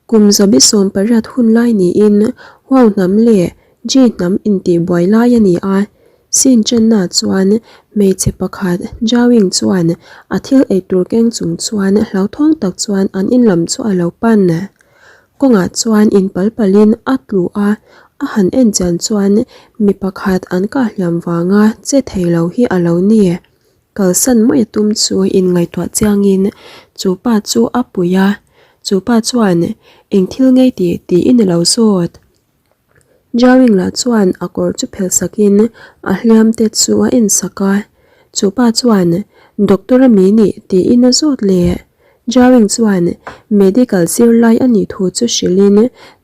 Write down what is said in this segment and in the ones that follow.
Kum 180 hun lai niin Huau hnam leh Ji hnam intihbuai lai a ni a. Sin chenna chuan hmeichhe pakhat Jawing chuan a thil eitur keng chung chuan hlauthawng tak chuan an in lam chu a lo pan. Kawngah chuan inpal palin a tlu a, a han en chian chuan mi pakhat an kah hliam vanga che thei lo hi a lo ni. Kalsan mai a tum chu inngaihtuah chiangin chu pa chu a pui a, chu pa chuan eng thil ngei tih tiin a lo zawt. Jawing lah chuan a kawr chu phelh sakin a hliam te chu a en sak a, chu pa chuan Doctor a mi nih tiin a zawt leh. Jawing chuan medical zirlai a nih thu chu hrilhin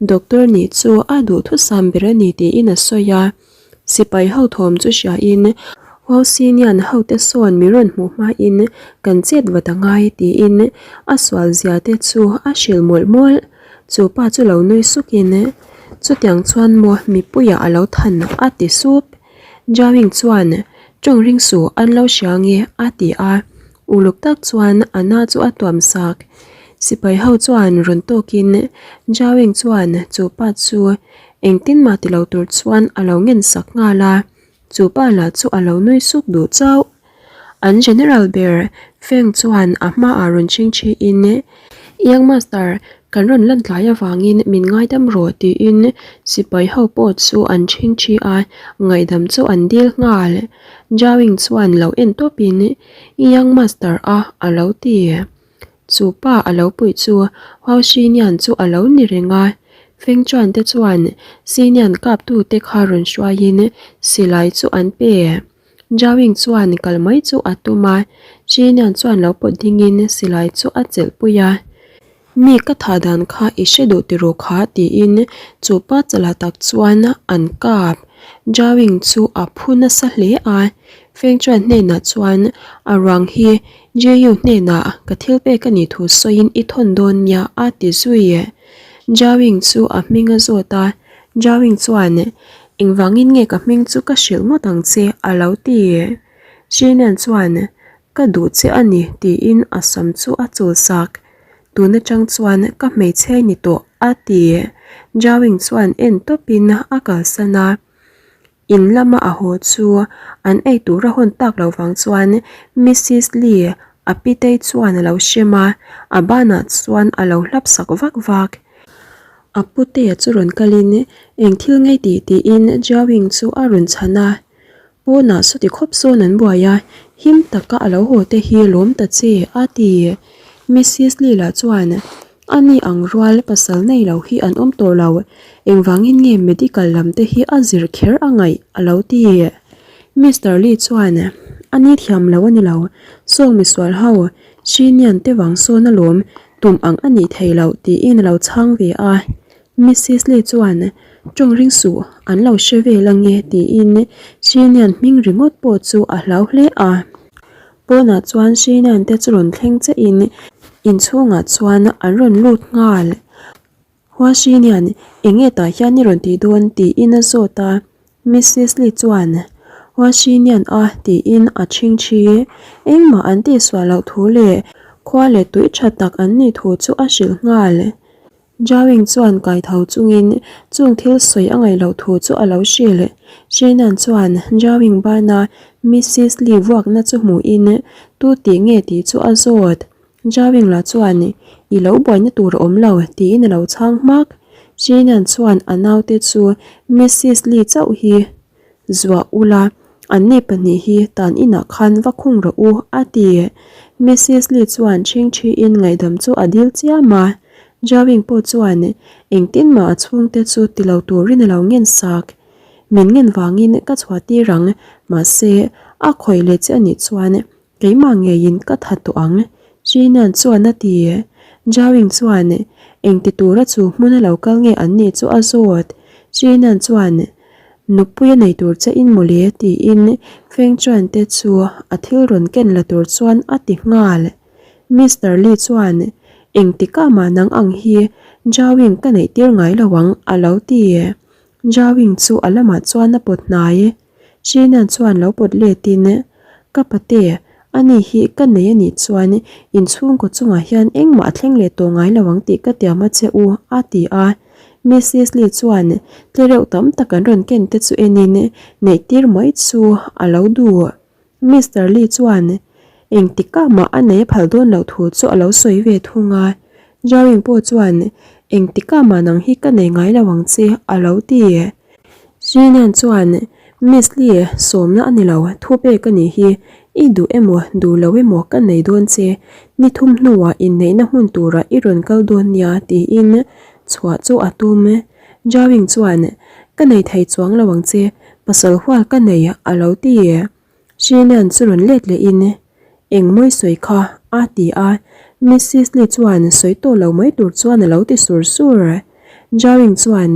doctor nih chu a duhthusam ber a ni tiin a sawi a. Sipai ho thawm chu hriain Huausinian hote sawn mi rawn hmuh hmain kan chet vat a ngai tiin a sual zia te chu a hrilh mawlh mawlh. Chu pa chu lo nui sukin chutiang chuan maw mipuiah a lo than a ti sup. Jawing chuan tawng ring suh an lo hria nge a ti a, uluk tak chuan a na chu a tuam sak. Sipai ho chuan rawn tawkin Jawing chuan chu pa chu Engtin mah ti lo tur chuan a lo ngen sak nghal a, chu pa lah chu a lo nui suk duh chauh. An General ber Feng chuan a hmaah rawn chhing thiin, Young Master, kan rawn lan tlai avangin min ngaidam rawh tiin sipai ho pawh chu an chhing thi a, ngaihdam chu an dil nghal. Zhao-ying chuan lo en tawpin, Young Master a a lo ti. Chu pa a lo puih chu Hau Shinian chu a lo ni reng a, Feng Chuan te chuan Shinian kap tu te kha rawn hruaiin silai chu an pe. Zhao Ying chuan kal mai chu a tum a, Shinian chuan lo pawt dingin silai chu a chelh pui a. Mi ka thah dan kha i hre duh tiraw kha tiin chu pa chalah tak chuan an kap. Zhao Ying chu a phu nasa hle a, Feng Chuan hnenah chuan a ruang hi JU hnenah ka thil pek a nih thu sawiin i thawn dawn nia a ti zui. Jawing chu a hming a zawt a, Jawing chuan engvangin nge ka hming chu ka hrilh ngawt ang che a lo ti. Shinian chuan ka duh che a ni tiin a sam chu a chul sak. Tun atang chuan ka hmeichhe ni tawh a ti. Jawing chuan en tawpin a kalsan a. In lama a haw chu an ei tur a hawn tak lo vang chuan Missis Lee a pitei chuan a lo hrem a, a banah chuan a lo hlap sak vak vak. A putea chu rawn kalin eng thil ngei tih tiin Jiaoying chu a rawn chhan a, Pawnah sawti khawp sawn an buai a, him taka a lo haw te hi lawm ta che a ti. Missis Lee lah chuan A ni ang rual pasal nei lo hi an awm tawh lo, engvangin nge medical lam te hi a zir kher a ngaih a lo ti. Mister Lee chuan, A ni thiam lo a ni lo, sawng misual ho, Shinian te vang sawn alawm, tum ang a nih thei loh tiin a lo chhang ve a. Missis Lee chuan, Tawng ring suh, an lo hre vel ange tiin Shinian hming ringawt pawh chu a hlau hle a. Pawnah chuan Shinian te chu rawn thleng che in inchhungah chuan an rawn lut nghal. Hua Shinian, enge tah hian i rawn tih dawn tiin a zawt a. Missis Lee chuan, Hua Shinian a tiin a chhing thi. Engmah an tihsual loh thu leh khua leh tui tha tak an nih thu chu a hrilh nghal. Jawing chuan kai tho chungin chung thil sawi a ngaih loh thu chu a lo hrilh. Sheenan chuan Jawing bana Missis Lee vuakna chu hmuhin tu tih nge tih chu a zawt. Jawing lah chuan I lo buaina tur a awm lo tiin a lo chhang hmak. Sheenan chuan a naute chu Missis Lee chauh hi Zuah ula, anni pahnih hi tan inah khan va khung rawh u, a ti. Missis Lee chuan chhingchhiin ngaihdam chu a dil chiam a. Jawing pawh chuan engtin mah a chhungte chu ti lo turin a lo ngen sak. Min ngen vangin ka chhuah tir ang, mahse, a khawih leh che a nih chuan keimah ngeiin ka that tawh ang, Jinan chuan a ti. Jawing chuan engti tura chu hmuna lo kal nge an nih chu a zawt. Jinan chuan Nupui a nei tur che in mawle tiin Feng Chuan te chu a thil rawn ken la tur chuan a ti nghal. Mister Li chuan engtikah mah nang ang hi Jawing ka neih tir ngai lo ang a lo ti. Jawing chu a lamah chuan a pawt hnai. Shinan chuan lo pawt letin ka pate. Ani hi ka nei a nih chuan in chhungkaw chungah hian engmah a thleng leh tawh ngai lo ang tih ka tiam a che u, a ti a. Missis Lee chuan tlereuh tam tak an rawn ken te chu enin neih tir mai chu a lo duh. Mister Lee chuan engtikah mah a nei a phal dawn loh thu chu a lo sawi ve thung a. Jaring pawh chuan engtikah mah nang hi ka nei ngai lo ang che a lo ti. Srinian chuan Miss Lee sawmna a ni lo, thu pek a nih hi, i duh emaw duh lo emaw ka nei dawn che, ni thum hnuah inneihna hmun turah i rawn kal dawn nia tiin chhuah chu a tum. Jaring chuan Ka nei thei chuang lo ang che, pasal hual ka nei a lo ti. Srinian chu rawn let lehin Eng mawi sawi kha? a ti a, Missis Lee chuan sawi tawh lo mai tur chuan a lo ti sur sur. Jaring chuan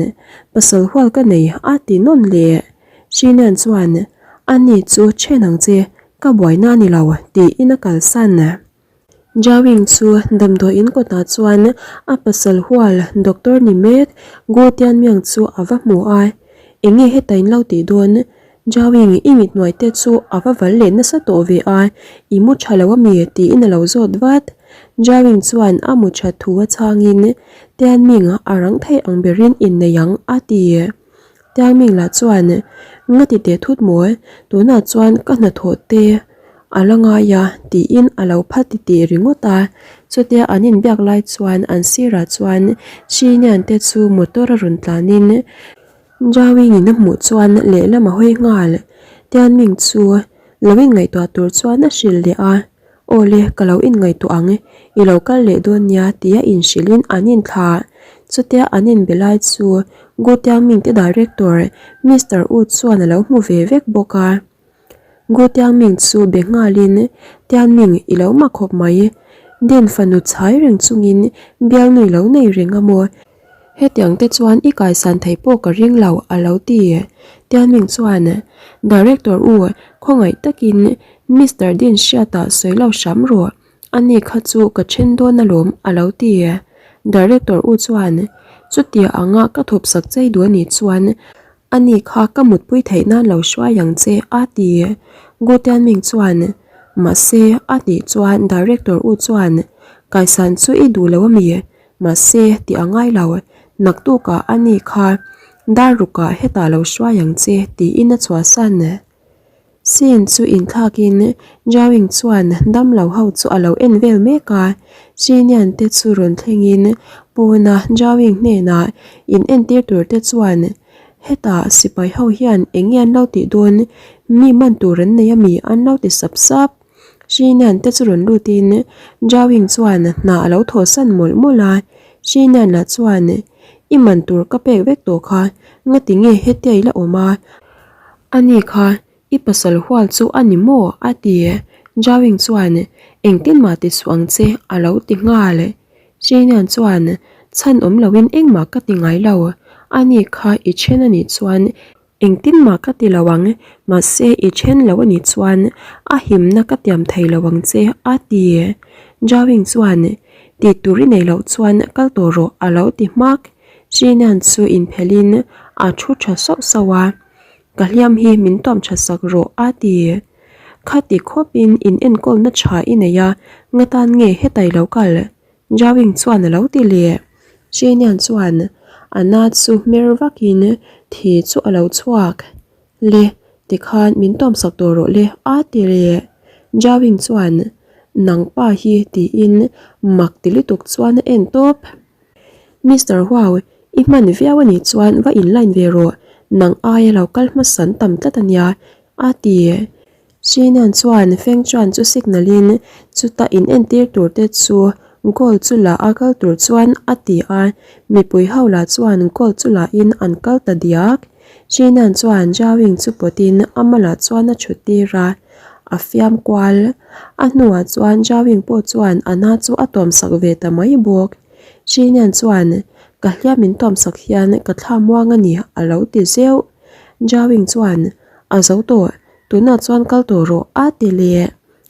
Pasal hual ka nei a ti nawn leh. Srinian chuan Ani chu then ang che, ka buaina a ni lo tiin a kalsan. Jawing chu damdawiin kawtah chuan a pasal hual doctor ni mek Gu Tianmiang chu a va hmu a, Enge heta in lo tih dawn? Jawing i mit hnuai te chu a va val leh nasa tawh ve a, i mu tha lo ami? tiin a lo zawt vat. Jawing chuan a mu that thu a chhangin Tianming a rang thei ang berin innei ang a ti. Tiangming lah chuan, Nga ti teh thut maw, tunah chuan ka hnathawh te a la ngai a, tiin a lo phat ti tih ringawt a. Chutia an inbiak lai chuan an sirah chuan Chinian te chu motor a rawn tlanin Jawingin a hmuh chuan lehlam a hawi nghal. Tianming chu lo inngaihtuah tur chuan a hrilh leh a. Aw le, ka lo inngaihtuah ang, i lo kal leh dawn nia tia inhrilhin an inthlah. Chutia an inbe lai chu Gu Tiangming te director Mister U chuan a lo hmu ve vek bawk a. Gu Tiangming chu be nghalin, Tianming, i lo mak khawp mai. Din fanu chhai reng chungin bialnu i lo nei reng a maw? Hetiang te chuan i kaisan thei pawh ka ring lo, a lo ti. Tianming chuan, Director U, khawngaih takin Mister Din hriatah sawi lo hram rawh, ani kha chu ka then dawn alawm, a lo ti. Director U chuan, Chutia anga ka thawpsak chei duh anih chuan ani kha ka mutpui theih nan lo hruai ang che, a ti. Gu Tianming chuan, Mahse, a tih chuan Director U chuan, Kaisan chu i duh lo ami? Mahse, tih a ngai lo, naktukah ani kha dar rukah hetah lo hruai ang che, tiin a chhuahsan. Scene chu inthlakin Jawing chuan damlo ho chu a lo en vel mek a, Chinian te chu rawn thlengin pawna Jawing hnenah in entir tur te chuan hetah sipai ho hian eng nge an lo tih dawn, mi man tur an nei ami an lo ti sap sap. Chinian te chu rawn lutin Jawing chuan hna a lo thawhsan mawlh mawlh a, Chinian lah chuan i man tur ka pek vek tawh kha, ngati nge hetia i la awm a? Ani kha i pasal hual chu a ni maw? a ti. Jawing chuan, Engtin mah ti suh ang che, a lo ti nghal. Chinian chuan, Chhan awm loin engmah ka ti ngai lo. Ani kha i then a nih chuan engtin mah ka ti lo ang, mahse i then lo a nih chuan a himna ka tiam thei lo ang che, a ti. Jawing chuan, Tih tur i nei loh chuan kal tawh rawh, a lo ti hmak. Chinian chu inphelhin a thu tha sauh sauh a, Ka hliam hi min tuam tha sak rawh a ti. Khati khawpin in enkawlna tha i nei a, nga tan nge hetai lo kal? Jawing chuan a lo ti leh. Chinian chuan a na chu hmer vakin thi chu a lo chhuak. Le, tikhan min tuam sak tawh rawh le a ti leh. Jawing chuan nang pa hi tiin mak ti lutuk chuan a en tawp. Mister Huau, i hman viau a nih chuan va in line ve rawh, nang aia lo kal hmasan tam tlat a nia, a ti. Shinan chuan Feng Chuan chu signal in chuta in entir tur te chu goal chu la a kal tur chuan a ti a, mipui ho lah chuan goal chu la in an kal ta diak. Shinan chuan Zhao Ying chu pawt in a malah chuan a thut tir a, a fiam kual. A hnuah chuan Zhao Ying pawh chuan a na chu a tuam sak ve ta mai bawk. Chinian chuan, Ka hliam min tuam sak hian ka thla muang a ni, a lo ti zeuh. Jawing chuan, A zo tawh, tunah chuan kal tawh rawh, a ti leh.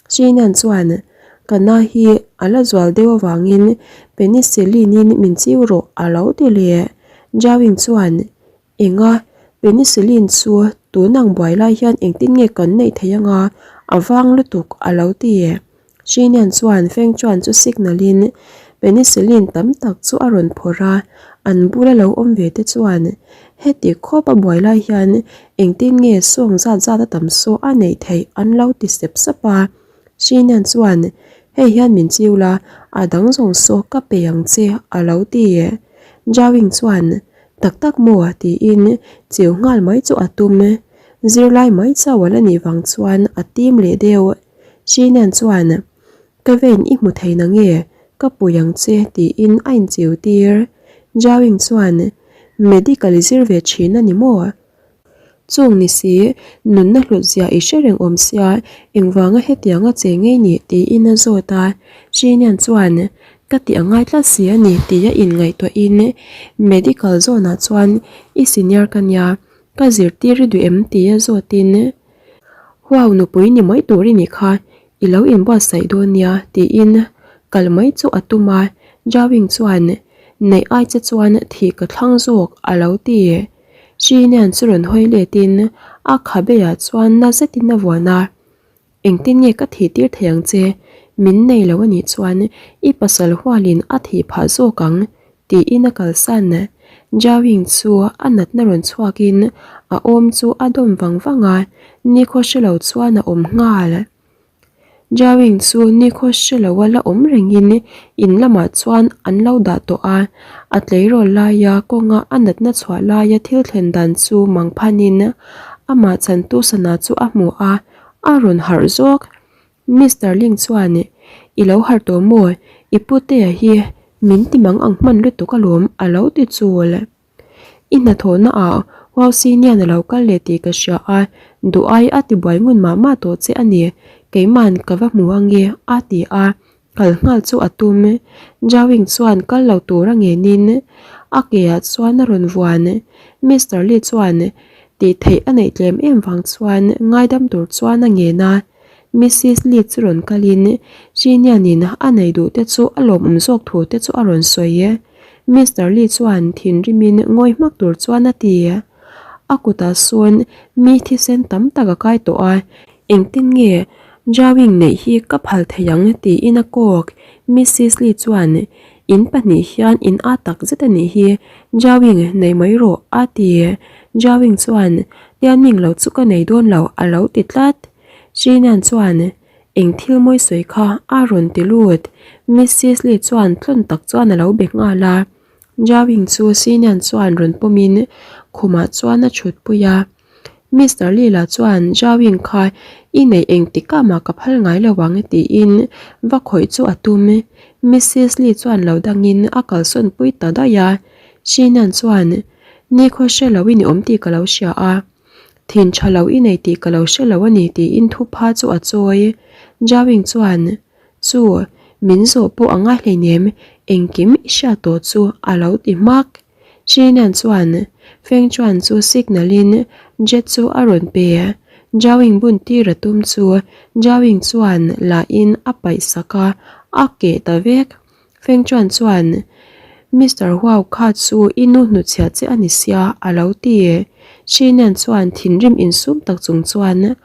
Chinian chuan, Ka na hi a la zual deuh avangin penicillin-in min chiu rawh, a lo ti leh. Jawing chuan, Enga, penicillin chu tun ang buai lai hian engtin nge kan neih theih anga? A vang lutuk, a lo ti. Chinian chuan Feng Chuan chu signal in penicillin tam tak chu a rawn phawrh a, an bula lo awm ve te chuan heti khawp a buai lai hian engtin nge sawng zat zat a tam saw a neih theih an lo ti sep sap a. Chinian chuan hei hian min chiu la, a dang zawng saw ka pe ang che a lo ti. Jawing chuan tak tak maw tiin chiu nghal mai chu a tum. Zirlai mai chauh a la nih vang chuan a tim leh deuh. Chinian chuan, Ka vein i hmu thei na nge? Ka pui ang che, tiin a inchiu tir. Jiaoying chuan, Medical i zir ve thin a ni maw? Chung ni si, nunna hlut zia i hre reng awm sia, engvanga hetianga che ngei ni? tiin a zawt a. Chinian chuan, Ka tih a ngai tlat si a ni, tia inngaihtuahin medical zawnah chuan i senior ka nia, ka zirtir i duh em? tia zawtin, Huau nupui ni mai tur i nih kha, i lo inbuatsaih dawn nia tiin kal mai chu a tum a, Jawing chuan neih ai che chuan thih ka thlang zawk a lo ti. Shinian chu rawn hawi letin a khabeah chuan na zetin a vuan a, Engtin nge ka thih tir thei ang che, min nei lo anih chuan i pasal hualin a thih phah zawk ang Tiin a kalsan. Jiaoying chu a natna rawn chhuakin a awm chu a dawm vang vang a, nikhaw hre lo chuan a awm nghal. Jiaoying chu nikhaw hre loa la awm rengin in lamah chuan an lo dah tawh a, a tleirawl laia kawnga a natna chhuah laia thil thlen dan chu mangphanin amah chhantu sana chu a hmu a, a rawn harh zawk. Mister Ling chuan, I lo harh tawh maw? I putea hi min ti mang ang hman lutuk alawm a lo ti chul. I hnathawhna ah Huau Sinian a lo kal leh tih ka hria a, duh ai a ti buai ngun mah mah tawh che a ni, keiman ka va hmu ange a ti a, kal nghal chu a tum. Jawing chuan kal lo tur a ngenin a ke ah chuan a rawn vuan. Mister Lee chuan tih theih a neih tlem em vang chuan ngaidam tur chuan a ngen a. Missis Lee chu rawn kalin Chinianin a nei duh te chu a lawmawm zawk thu te chu a rawn sawi e. Mister Lee chuan thinrimin ngawi hmak tur chuan a ti. A kutah sawn mi thisen tam tak a kai tawh a, engtin nge Jawing neih hi ka phal thei ang tiin a kawk. Missis Lee chuan in pahnih hian in a tak zet a nih hi, Jawing nei mai rawh a ti. Jawing chuan Tianming lo chu ka nei dawn lo a lo ti tlat. Chinian chuan eng thil mawi sawi kha a rawn ti lut. Missis Lee chuan tlawn tak chuan a lo be nghal a. Jiaoying chu Chinian chuan rawn pawmin khumah chuan a thut pui a. Mister Lee lah chuan Jiaoying kha i neih engtik ah mah ka phal ngai lo ang tiin va khawih chu a tum. Missis Lee chuan lo dangin a kalsawn pui ta daih a. Chinian chuan nikhaw hre lo in i awm tih ka lo hria a. Thin tha lo i nei tih ka lo hre lo a ni tiin thupha chu a chawi. Jiaoying chuan, Chu, min zawh pawh a ngai hleinem, engkim i hriat tawh chu a lo ti hmak. Chinian chuan Feng Chuan chu signal in jet chu a rawn pe. Jiaoying bun tir a tum chu Jiaoying chuan la in a paih sak a, a keh ta vek. Feng Chuan chuan, Mister Huau kha chu i nu hnuchhiah che a ni sia, a lo ti. Shi Nian chuan thinrim insum tak chung chuan,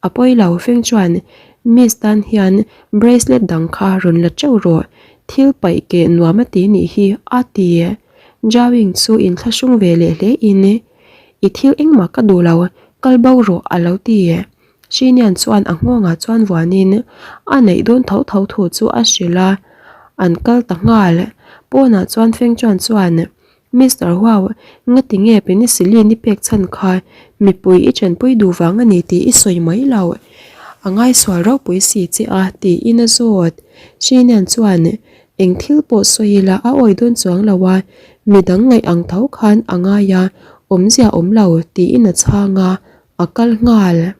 A pawi lo, Feng Chuan, Miss tan hian bracelet dang kha rawn la teuh rawh, thil paih keh nuam a ti nih hi, a ti. Zhao Ying chu inthlahrung ve leh hle in, I thil engmah ka duh lo, kal bo rawh, a lo ti. Chinian chuan a nghawngah chuan vuanin a neih dawn tho tho thu chu a hrilh a, an kal ta nghal. Pawnah chuan Feng Chuan chuan, Mister Huau, ngati nge penicillin i pek chhan kha mipui i chenpui duh vang a ni tih i sawi mai lo. A ngaisual ropui si che a, tiin a zawt. Chinian chuan, Eng thil pawh sawi ila a awi dawn chuang lo a, midang ngaih ang tho khan a ngai a, awmzia awm lo, tiin a chhang a. A kal nghal.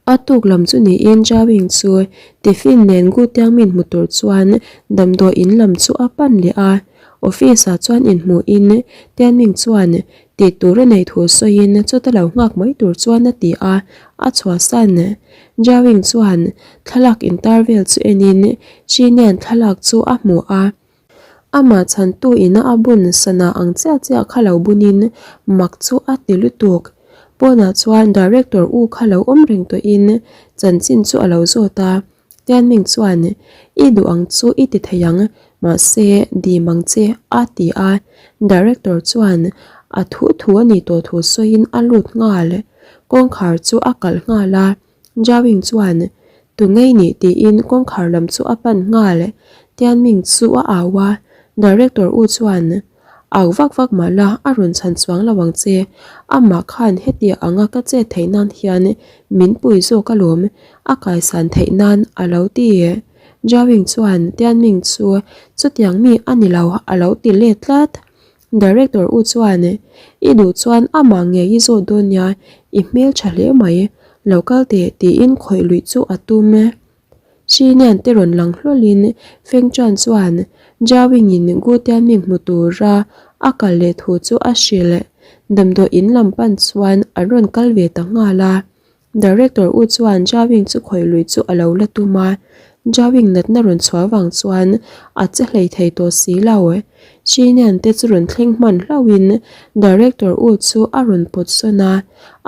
A tuk lam chu niin Jiaoying chu tiffin nen Gu Tiangmin hmu tur chuan damdawi in lam chu a pan leh a. Office ah chuan inhmuhin Tianming chuan tih tur a neih thu sawiin chawta lo nghak mai tur chuan a ti a, a chhuahsan. Jiaoying chuan thlalak intar vel chu enin Chinian thlalak chu a hmu a. Amah chhantu ina a bun sana ang chiah chiah kha lo bunin mak chu a ti lutuk. Pawnah chuan Director U kha lo awm reng tawhin chanchin chu a lo zawt a, Tianming chuan, I duh ang chu i ti thei ang, mahse dim ang che a ti a. Director chuan a thu thu a nih tawh thu sawiin a lut nghal. Kawngkhar chu a kalh nghal a, Jawing chuan, Tu ngei nih tiin kawngkhar lam chu a pan nghal. Tianming chu a au a, Director U chuan, Au vak vak mah la a rawn chhan chuang lo ang che. Amah khan hetiang anga ka chet theih nan hian min pui zawk alawm, a kaisan theih nan a lo ti. Jawing chuan Tianming chu chutiang mi a ni lo a lo ti let tlat. Director u chuan I duh chuan amah ngei i zawt dawn nia, i hmel tha hle mai, lo kal teh tiin khawih luih chu a tum. Chinian te rawn lang hlawlin Feng Chuan chuan Jiawing-in Gu Tianming hmu tura a kal leh thu chu a hrilh. Damdawi in lam pan chuan an rawn kal ve ta nghal a. Director u chuan Jiawing chu khawih lui chu a lo la tum a, Jiawing natna rawn chhuah vang chuan a che hlei thei tawh si lo. Chinian te chu rawn thleng hman hlauhin Director u chu a rawn pawt sawn a,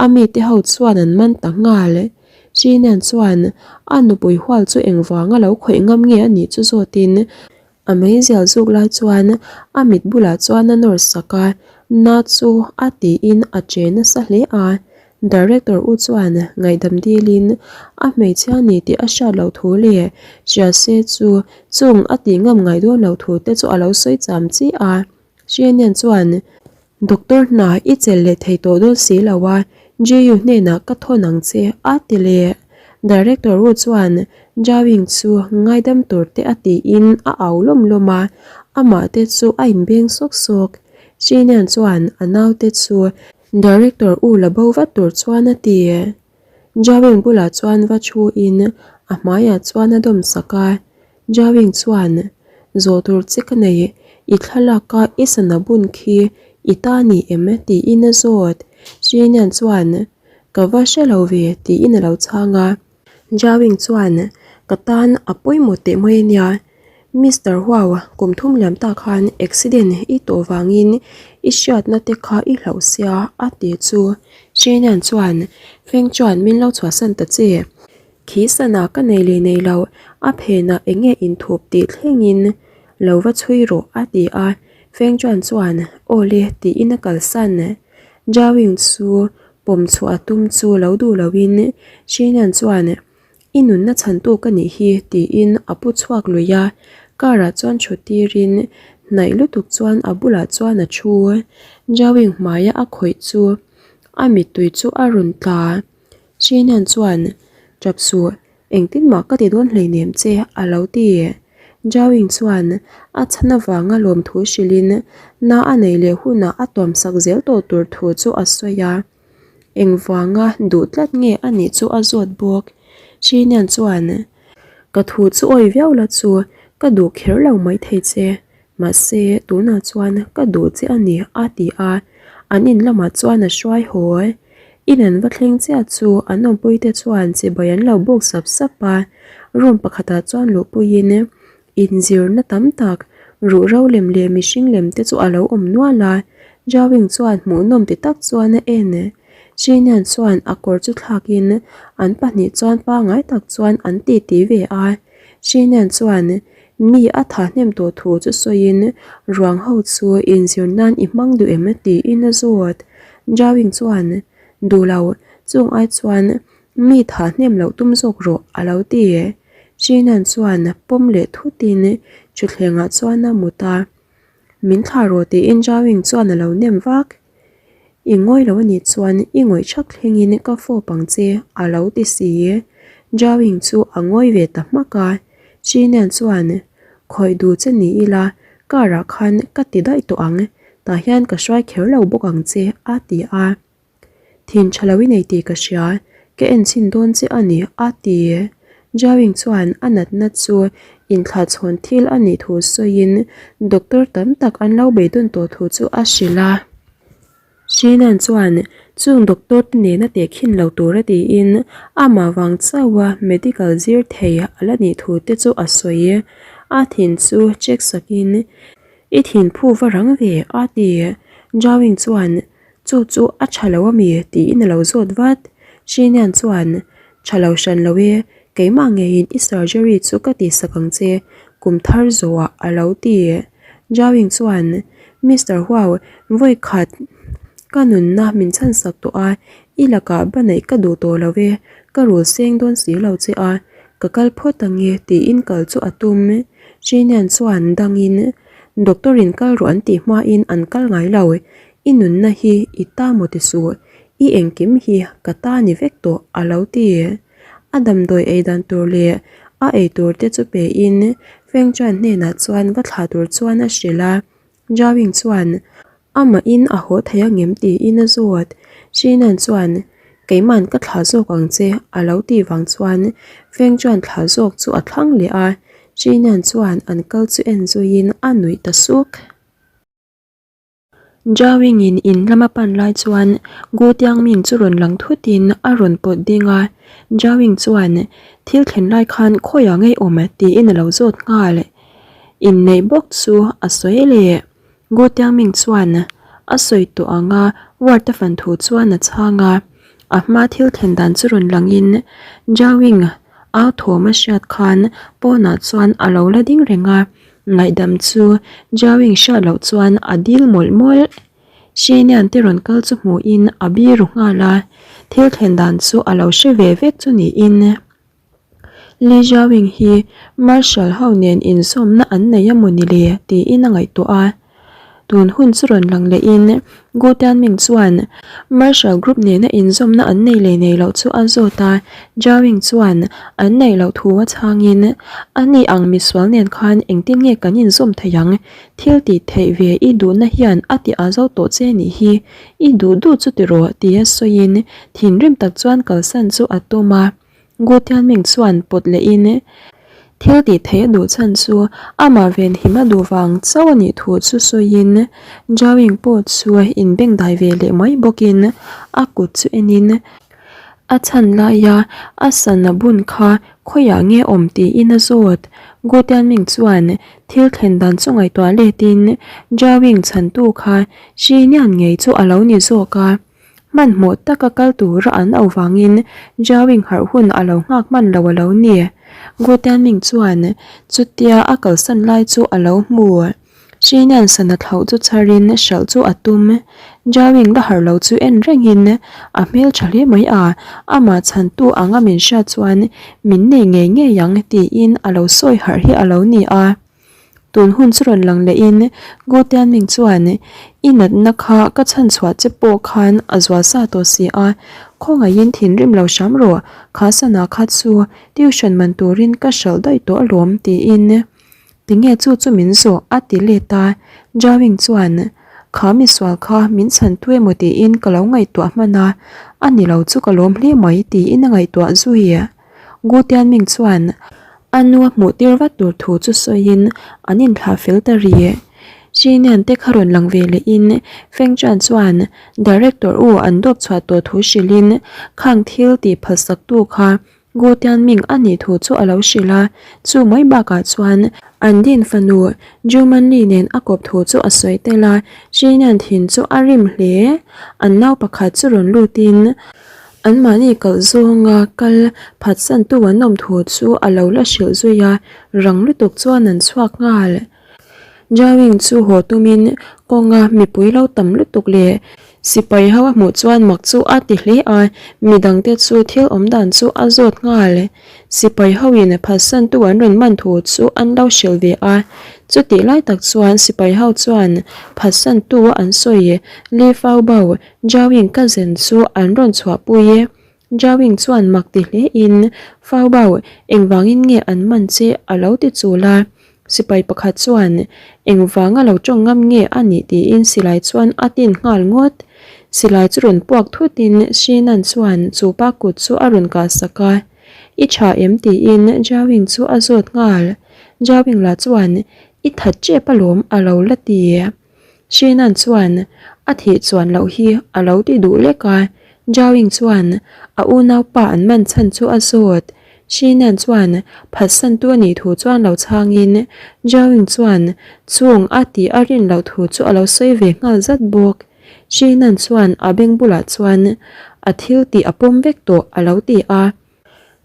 a mite ho chuan an man ta nghal. Chinian chuan a nupui hual chu engvanga lo khawih ngam nge a nih chu zawtin a meizial zuk lai chuan a mit bulah chuan a nawr sak a, na chu a tiin a che nasa hle a. Director u chuan ngaihdam dilin a hmeichhia ni tih a hriat loh thu leh hria se chu chung a tih ngam ngai dawn loh thu te chu a lo sawi cham chi a. Chinian chuan Doctor hna i chelh leh thei tawh dawn si lo a, GU hnenah ka thawn ang che a ti leh. Director u chuan Jawing chu ngaidam tur te a tiin a au lawm lawm a, amah te chu a inbeng sawk sawk. Chinian chuan a naute chu Director u la bo vat tur chuan a ti. Jawing bulah chuan va thu in a hmaiah chuan a dawm sak a, Jawing chuan, Zawh tur che ka nei, i thlalak a i sana bun khi i ta ni em? tiin a zawt. Chinian chuan, Ka va hre lo ve tiin a lo chhang a. Jawing chuan, Ka tan a pawimawh teh mai a nia. Mister Huau, kum thum liam ta khan accident i tawh vangin i hriatna te kha i hlauh sia a ti chu. Chinian chuan, Feng chuan min lo chhuahsan ta che. Khi sana ka nei leh nei lo, a phenah eng nge inthup tih thlengin lo va chhui rawh a ti a, Feng Chuan chuan aw le tiin a kalsan. Jiaoying chu pawm chhuah a tum chu lo duh loin Shinian chuan I nunna chhantu ka nih hi tiin a pu chhuak lui a, car ah chuan thut tirin hnaih lutuk chuan a bulah chuan a thu. Jiaoying hmaia a khawih chu a mittui chu a rawn tla. Chinian chuan, Tap suh, engtin mah ka ti dawn hleinem che, a lo ti. Jawing chuan a chhan avanga lawmthu hrilhin na a nei leh hunah a tuamsak zel tawh tur thu chu a sawi a. Engvanga duh tlat nge a nih chu a zawt bawk. Chinian chuan, Ka thu chu awi viau la chu, ka duh kher lo maithei che. Mahse, tunah chuan ka duh che a ni, a ti a. An in lamah chuan a hruai haw. In an va thleng chiah chu an awmpuite chuan chibai an lo bawk sap sap a. Room pakhatah chuan luhpuiin inzirna tam tak, ruhro lem leh mihring lem te chu a lo awm nual a. Jawing chuan hmuhnawm ti tak chuan a en. Chinian chuan a kawr chu thlakin an pahnih chuan pangngai tak chuan an titi ve a. Chinian chuan Mi a tha hnem tawh thu chu sawiin ruang ho chu inzir nan i hmang duh em tiin a zawt. Jawing chuan, Duh lo, chung ai chuan mi tha hnem loh tum zawk rawh a lo ti. Chinan chuan pawm leh thutin thutthlengah chuan a mut a. Min thlah rawh tiin Jawing chuan a lo nem vak. I ngawi lo anih chuan i ngawih thak thlengin ka fawp ang che a lo ti si. Jawing chu a ngawi ve ta hmak a. Chinian chuan, Khawih duh che ni ila, car ah khan ka ti daih tawh ang, tah hian ka hruai kher lo bawk ang che a ti a. Thin tha lo i nei tih ka hria, ka en chhin dawn che a ni a ti. Jawing chuan a natna chu inthlahchhawn thil a nih thu sawiin doctor tam tak an lo beidawn tawh thu chu a hrilh a. Shinan chuan chung doctor te nena tehkhin lo tura tiin amah vang chauha medical zir thei a la nih thu te chu a sawi. A thin chu check sakin, I thin phu va rang ve a ti. Jawing chuan. Chu chu a tha lo ami? tiin a lo zawt vat. Shinian chuan, Tha lo hran lo e, keimah ngeiin i surgery chu ka tihsak ang che, kum thar zawhah a lo ti. Jawing chuan, Mister Huau, vawi khat ka nunna min chhansak tawh a, i lakah ba neih ka duh tawh lo e, ka rul seng dawn si lo che a, ka kal phawt ang e tiin kal chu a tum. Shinian chuan dangin, Doctor in kal rawh an tih hmain an kal ngai lo, i nunna hi i ta maw ti suh, i engkim hi ka ta ni vek tawh a lo ti. A damdawi ei dan tur leh a ei tur te chu pe in Feng Chuan hnenah chuan va thlah tur chuan a hrilh a, Zhao Ying chuan amahin a haw thei angem tiin a zawt. Shinan chuan Keiman ka thlah zawk ang che a lo tih vang chuan Feng Chuan thlah zawk chu a thlang leh a, Shinan chuan an kal chu en zuiin a nuih ta suk. Zhao-Ying-in in lama pan lai chuan Gu Tiangming chu rawn lang thutin a rawn pawt ding a, Zhao-Ying chuan thil thlen lai khan khawiah ngei awm tiin a lo zawt nghal. Inneih bawk chu a sawi leh. Gu Tiangming chuan a sawi tawh ang a ward a fan thu chuan a chhang a, a hma thil thlen dan chu rawn langin Zhao-Ying au thawm a hriat khan pawnah chuan a lo la ding reng a. Ngaihdam chu Jiaoying hriat loh chuan a dil mawlh mawlh. Shenian te rawn kal chu hmuhin a biru nghal a, thil thlen dan chu a lo hre ve vek chu niin. Li Jiaoying hi Marshal ho nen inzawmna an nei a maw ni le tiin a ngaihtuah a. Tun hun chu rawn lang lehin Gu Tianming chuan Marshall Group nena inzawmna an nei leh nei loh chu a zawt a, Jiaoying chuan an neih loh thu a chhangin, A ni ang misual nen khan engtin nge kan inzawm thei ang? Thil tih theih ve i duhna hian a ti a zo tawh che nih hi, i duh duh chu tiraw tia sawiin thinrim tak chuan kalsan chu a tum a. Gu Tianming chuan pawt lehin, Thil tih theih a duh chhan chu amah venhim a duh vang chauh a nih thu chu sawiin, Zhaoying pawh chu inbengdai ve leh mai bawkin a kut chu enin, a chhan laia a sana bun kha khawiah nge awm tiin a zawt. Gu Tianming chuan thil thlen dan chu ngaihtuah letin, Zhaoying chhantu kha Shi Nian ngei chu a lo ni zawk a. Hmanhmawh taka kal tura an auh vangin Jiaoying harh hun a lo nghak hman lo a lo ni. Gu Tianming chuan chutia a kalsan lai chu a lo hmu. Shinian sana thlauh chu chharin hralh chu a tum. Jiaoying la harh lo chu en rengin a hmel tha hle mai a, amah chhantu anga min hriat chuan min nei ngei ngei ang tiin a lo sawi harh hi a lo ni a. Tun hun chu rawn lang lehin Gu Tianming chuan, I natna kha ka chhanchhuah che pawh khan a zual sa tawh si a, khawngaihin thinrim lo hram rawh, kha sana kha chu tuition man turin ka hralh daih tawh alawm tiin tinge chu chu min zawh a ti let a, Jiaoying chuan, Kha misual kha min chhan tu emaw tiin ka lo ngaihtuah hman a, a ni lo chu ka lawm hle mai tiin a ngaihtuah zui. Gu Tianming chuan a nu a hmuh tir vat tur thu chu sawiin an inthlah fel ta ri. Shinian te kha rawn lang ve lehin Feng Chuan chuan Director u an dawp chhuah tawh thu hrilhin khang thil tih phalsak tu kha Gu Tianming a nih thu chu a lo hrilh a, chu mai bakah chuan an din fanu Ju Manli nen a kawp thu chu a sawi tel a, Shinian thin chu a rim hle. An nau pakhat chu rawn lutin Anmahni kalh zawnga kal phatsantu an awm thu chu a lo la hrilh zui a, rang lutuk chuan an chhuak nghal. Jiaoying chu haw tumin kawnga mipui lo tam lutuk leh sipai ho a hmuh chuan mak chu a ti hle a, midangte chu thil awm dan chu a zawt nghal. Sipai hoin phatsantu an rawn man thu chu an lo hrilh ve a, chutih lai tak chuan sipai ho chuan phatsantu a an sawi Li Faobao Jiaoying ka zen chu an rawn chhuahpui e. Jiaoying chuan mak ti hle in, Fao Bao, engvangin nge an man che a lo ti chul a. Sipai pakhat chuan, Engvanga lo tawng ngam nge a nih tiin silai chuan a tin nghal ngawt. Silai chu rawn puak thut in Shinan chuan chu pa kut chu a rawn kah sak a. I tha em tiin Jiaoying chu a zawt nghal. Jiaoying lah chuan, I that tep alawm a lo la ti. Sheenan chuan a thih chuan loh hi a lo ti duh lek a, Jiaoying chuan a unaupa an man chhan chu a zawt. Sheenan chuan phatsantu a nih thu chuan lo chhangin Jiaoying chuan chung a tih a rin loh thu chu a lo sawi ve nghal zat bawk. Shinan chuan a beng bulah chuan a thil tih a pawm vek tawh a lo ti a.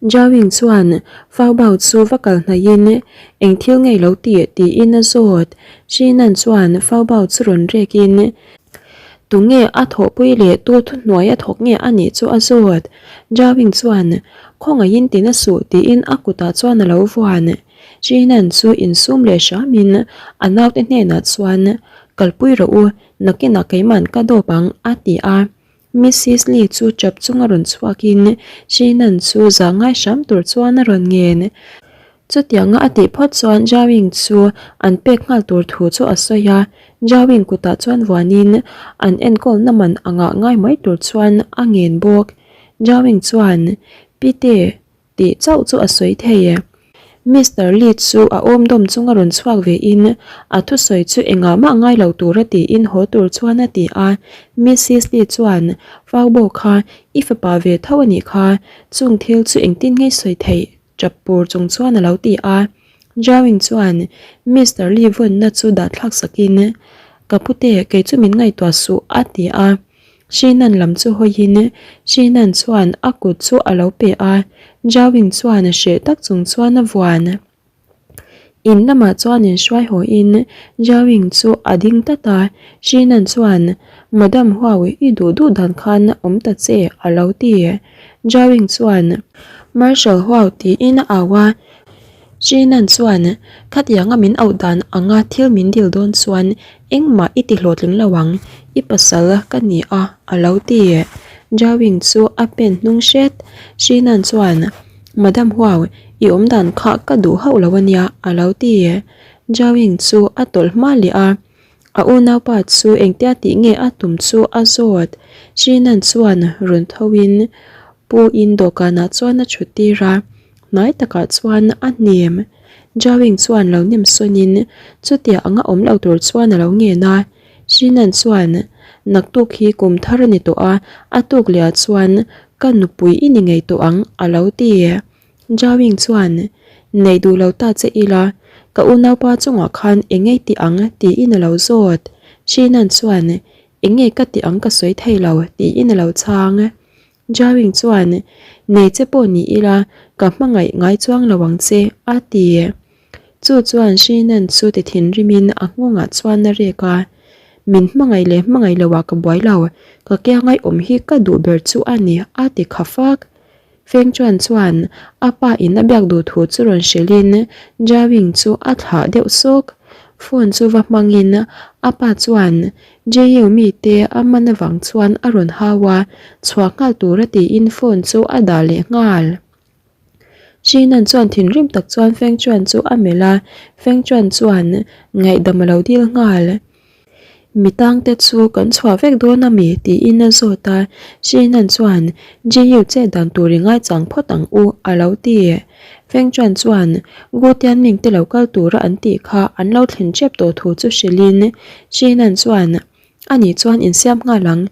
Jawing chuan Fau Bao chu va kal hnaihin eng thil ngei lo tih tiin a zawt. Shinan chuan Fau Bao chu rawn rekin tunge a thawhpui leh tu thuhnuai a thawk nge a nih chu a zawt. Jawing chuan khawngaihin ti na suh tiin a kutah chuan a lo vuan. Shinan chu insum leh hramin a naute hnenah chuan kalpui rawh u, nakinah keiman ka dawp ang a ti a. Missis Lee chu chap chunga rawn chhuakin Shinan chu zah ngai hram tur chuan a rawn ngen. Chutianga a tih phawt chuan Jawing chu an pek nghal tur thu chu a sawi a, Jawing kutah chuan vuanin an enkawlna man angah ngai mai tur chuan a ngen bawk. Jawing chuan, Pite, Tih chauh chu a sawi thei e. Mister Lee chu a awm dawm chunga rawn chhuak ve in a thusawi chu engah mah ngai lo tura tiin haw tur chuan a ti a. Missis Lee chuan, Faubo kha i fapa ve tho a nih kha, chung thil chu engtin nge sawi theih? Tap pur chung chuan a lo ti a. Jawing chuan Mister Lee vawnna chu dah thlak sakin, Ka pute, kei chu min ngaihtuah suh a ti a. Shinan lam chu hawiin Shinan chuan a kut chu a lo pe a, Jawing chuan hreh tak chung chuan a vuan. In lamah chuan inhruai hawiin Jawing chu a ding tlat a, Shinan chuan, Madam Huau, i duh duh dan khan awm ta che, a lo ti. Jawing chuan, Marshal Huau tiin a au a, Shinan chuan, Khatianga min auh dan anga thil min dil dawn chuan Engmah i ti hlawhtling lo ang, i pasal ka ni a, a lo ti. Jawing chu a pen hnung hret. Shinan chuan, Madam Huau, i awm dan kha ka duh hauh lo a nia, a lo ti. Jawing chu a tawlh hma leh a, a unaupa chu engtia tih nge a tum chu a zawt. Shinan chuan rawn tho in Pu in dawhkanah chuan a thut tir a. Hnai takah chuan a hnem. Jawing chuan lo nem sawnin chutia anga awm lo tur chuan a lo ngen a. Shinan chuan, Naktuk hi kum thar a ni tawh a, a tuk leh ah chuan ka nupui i ni ngei tawh ang a lo ti. Jawing chuan, Neih duh lo ta che ila, ka unaupa chungah khan eng ngei ti ang tiin a lo zawt. Shinan chuan, Eng nge ka ti ang ka sawi thei lo tiin a lo chhang. Jawing chuan, Nei che pawh ni ila, ka hmangaih ngai chuang lo ang che, a ti. Chu chuan Shinan chu ti thinrimin a nghawngah chuan a rek a, Min hmangaih leh hmangaih loah ka buai lo, ka kiangai awm hi ka duh ber chu a ni, a ti kha fak. Feng Chuan chuan a pa in a biak duh thu chu rawn hrilhin Jawing chu a thlah deuh sawk. Phone chu va hmangin a pa chuan Jeyu mite a man avang chuan a rawn hau a, chhuah nghal tura tiin phone chu a dah leh nghal. Shinan chuan thinrim tak chuan Feng Chuan chu a melh a, Feng Chuan chuan ngaihdam a lo dil nghal. Mi tangte chu kan chhuah vek dawn a mi? tiin a zawt a, Shinan chuan Jiyu chet dan tur i ngaichang phawt ang u a lo ti. Feng Chuan chuan Gu Tianming te lo kal tura an tih kha an lo thlen tep tawh thu chu hrilhin Shinan chuan Ani chuan insiam nghal ang.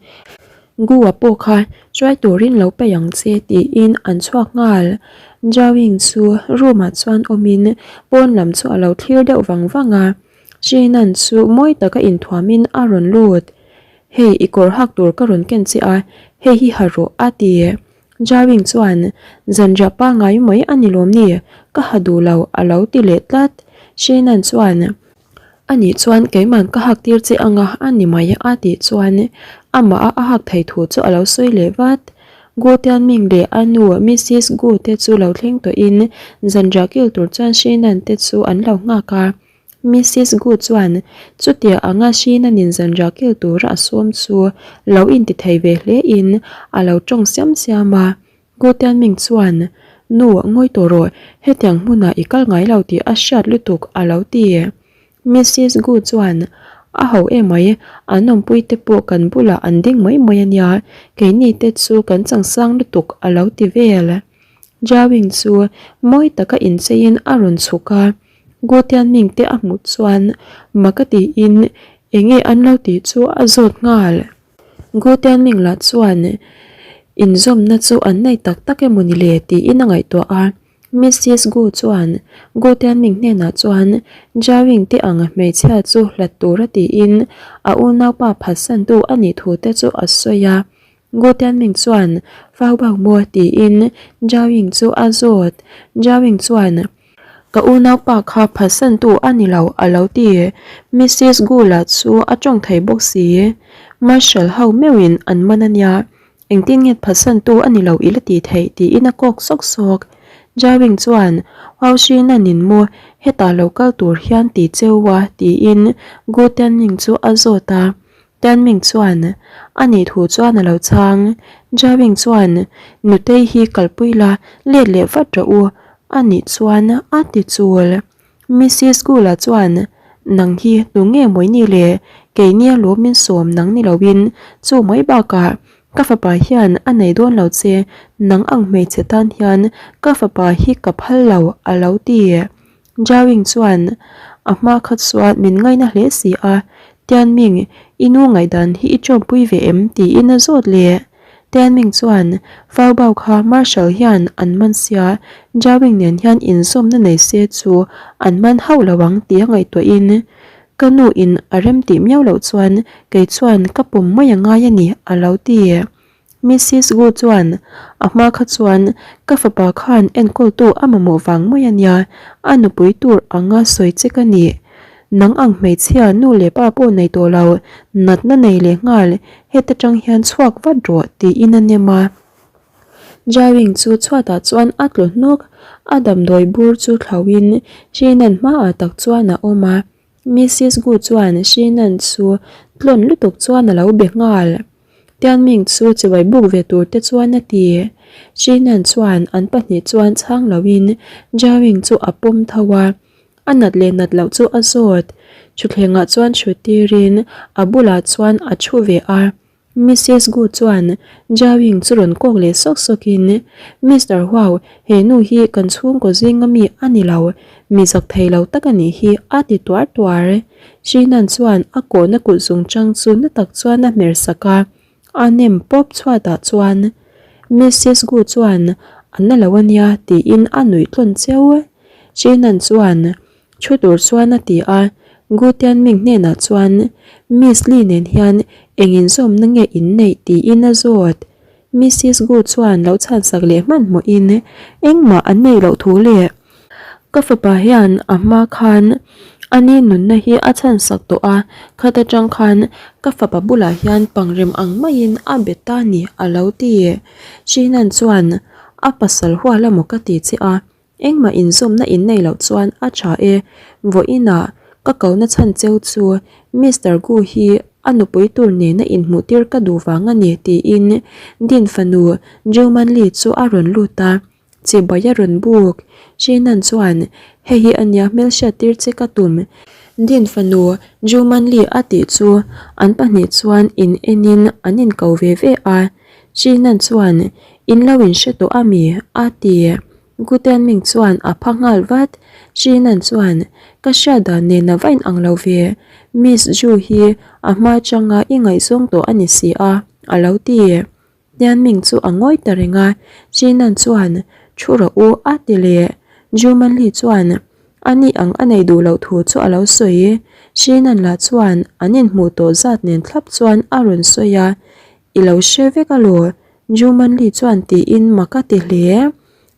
Gu-a pawh kha hruai turin lo peih ang che tiin an chhuak nghal. Jawing chu room-ah chuan awmin pawn lam chu a lo thlir deuh vang vang a. Shinan chu mawi taka inthuamin a rawn lut. Hei i kawr hak tur ka rawn ken che a, hei hi ha rawh a ti. Jawing chuan zanriah pangngai mai a ni lawm ni, ka ha duh lo a lo ti leh tlat. Shinan chuan. Anih chuan keiman ka hak tir che anga a ni mai a tih chuan amah a a hak thei thu chu a lo sawi leh vat. Gu Tianming leh a nu Missis Gu te chu lo thleng tawhin zanriah kil tur chuan Shinan te chu an lo nghak a. Missis Gu chuan chutia anga Shinanin zanriah kil tura a sawm chu lo inti thei ve hle in a lo tawng siam siam a. Gu Tianming chuan, Nu, ngawi tawh rawh, hetiang hmunah i kal ngai lo tih a hriat lutuk a lo ti. Missis Gu chuan, A ho emai, an awmpui te pawh kan bulah an ding mai mai a nia, keini te chu kan changsang lutuk a lo ti vel. Jiawing chu mawi taka incheiin a rawn chhuk a, Gu Tianming te a hmuh chuan mak a tiin enge an lo tih chu a zawt nghal. Gu Tianming lah chuan inzawmna chu an nei tak tak emaw ni le tiin a ngaihtuah a. Missis Gu chuan Gu Tianming hnenah chuan Jiawing te ang hmeichhia chu hlat tura tiin a unaupa phatsantu a nih thu te chu a sawi a. Gu Tianming chuan Fau Bau maw tiin Jiawing chu a zawt. Jiawing chuan Ka unaupa kha phatsantu a ni lo a lo ti. Missis Gu lah chu a tawng thei bawk si. Marshal ho meuhin an man a nia. Engtin nge phatsantu a ni lo i la tih theih tiin a kawk sawk sawk. Jiawing chuan Huau Shi Nan in maw hetah lo kal tur hian ti cheu a tiin Gu Tianming chu a zawt a. Tianming chuan a nih thu chuan a lo chhang. Jiawing chuan Nutei hi kalpui la let leh vat rawh u a nih chuan a ti chul. Missis Gula chuan, Nang hi tu nge mawi ni le? Keini a lawm min sawm nang ni loin chu mai bakah ka fapa hian a nei dawn lo che, nang ang hmeichhe tan hian ka fapa hi ka phal lo a lo ti. Jiawing chuan, A hma kha chuan min ngaina hle si a, Tianming, i nu ngaihdan hi i tawmpui ve em? tiin a zawt leh. Tianming chuan Fau Bao kha Marshal hian an man sia, Jiawing nen hian inzawmna nei se chu an man hauh lo ang tia ngaihtuahin ka nu in a rem tih miau loh chuan kei chuan ka pawm mai a ngai a ni a lo ti. Missis Gu chuan a hma kha chuan ka fapa khan enkawltu a mamawh vang mai a nia, a nupui tur anga sawi che ka ni. Nang ang hmeichhia nu leh pa pawh nei tawh lo, natna nei leh nghal, heta tang hian chhuak vat rawh tiin a nem a. Jiawing chu chhuatah chuan a tlu hnawk, a damdawi bur chu thlauhin Shinan hmaah tak chuan a awm a. Missis Gu chuan Shinan chu tlawn lutuk chuan a lo be nghal. Tianming chu chibai buk ve tur te chuan a ti. Shinan chuan an pahnih chuan chhang loin Jiawing chu a pawm tho a. A nat leh nat loh chu a zawt. Thutthlengah chuan chhut tirin a bulah chuan a thu ve a. Missis Gu chuan Jiaoying chu rawn kawk leh sawk sawkin, Mister Huao, he nu hi kan chhungkaw zinga mi a ni lo, mi zak thei lo tak a nih hi a ti tuar tuar. Shinan chuan a kawhna kut zungchang chu na tak chuan a hmer sak a. A nem pawp chhuatah chuan Missis Gu chuan a na lo a nia tiin a nuih tlawn cheu. Chinan chuan thu tur chuan a ti a, Gu Tianming hnenah chuan Miss Li nen hian eng inzawmna nge in neih tiin a zawt. Missis Gu chuan lo chhansak leh hmanhmawhin engmah an neih loh thu leh Ka fapa hian a hma khan a ni nunna hi a chhansak tawh a, khat atang khan ka fapa bulah hian pangrem ang maiin a be ta ni a lo ti. Shinan chuan a pasal hual emaw ka ti che a, engmah inzawmna in nei loh chuan a tha e, vawiinah ka kona chhan cheu chu Mister Gu hi a nupui tur nena inhmuh tir ka duh vang a ni tiin Din fanu Ju Manli chu a rawn lut a. Chibai a rawn buk. Chinan chuan, Hei hi a nia hmelhriat tir che ka tum. Din fanu Ju Manli a tih chu an pahnih chuan in enin an inko ve ve a. Chinan chuan, In lo in hre tawh a mi? a ti. Gu Tianming chuan a pha nghal vat. Chinan chuan, Ka hriat dan nen a va inang lo ve. Miss Ju hi a hma atanga i ngaihzawng tawh a ni si a, a lo ti. Tianming chu a ngawi ta reng a, Chinan chuan, Thu rawh u, a ti leh. Ju Manli chuan a ni ang a nei duh loh thu chu a lo sawi. Chinan lah chuan an inhmuh tawh zat nen thlap chuan a rawn sawi a, I lo hre vek alaw, Ju Manli chuan tiin mak a ti hle.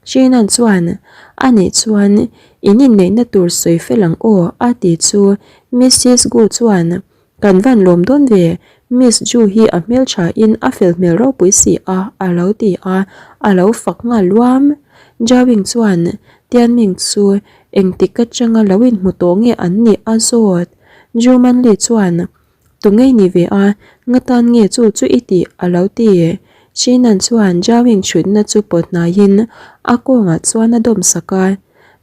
Chinan chuan, A nih chuan in inneihna tur sawi fel ang aw, a ti chu Missis Gu chuan, Kan van lawm dawn ve, Miss Ju hi a hmeltha in a fel hmel ropui si a, a lo ti a, a lo fak nghal luam. Jiawing chuan Tianming chu engtik atanga lo inhmu tawh nge an nih a zawt. Ju Manli chuan, Tu ngei ni ve a, nga tan nge chu chu i tih a lo ti. Shinan chuan Jiawing chhutna chu pawt hnaiin a kawngah chuan a dawm sak a,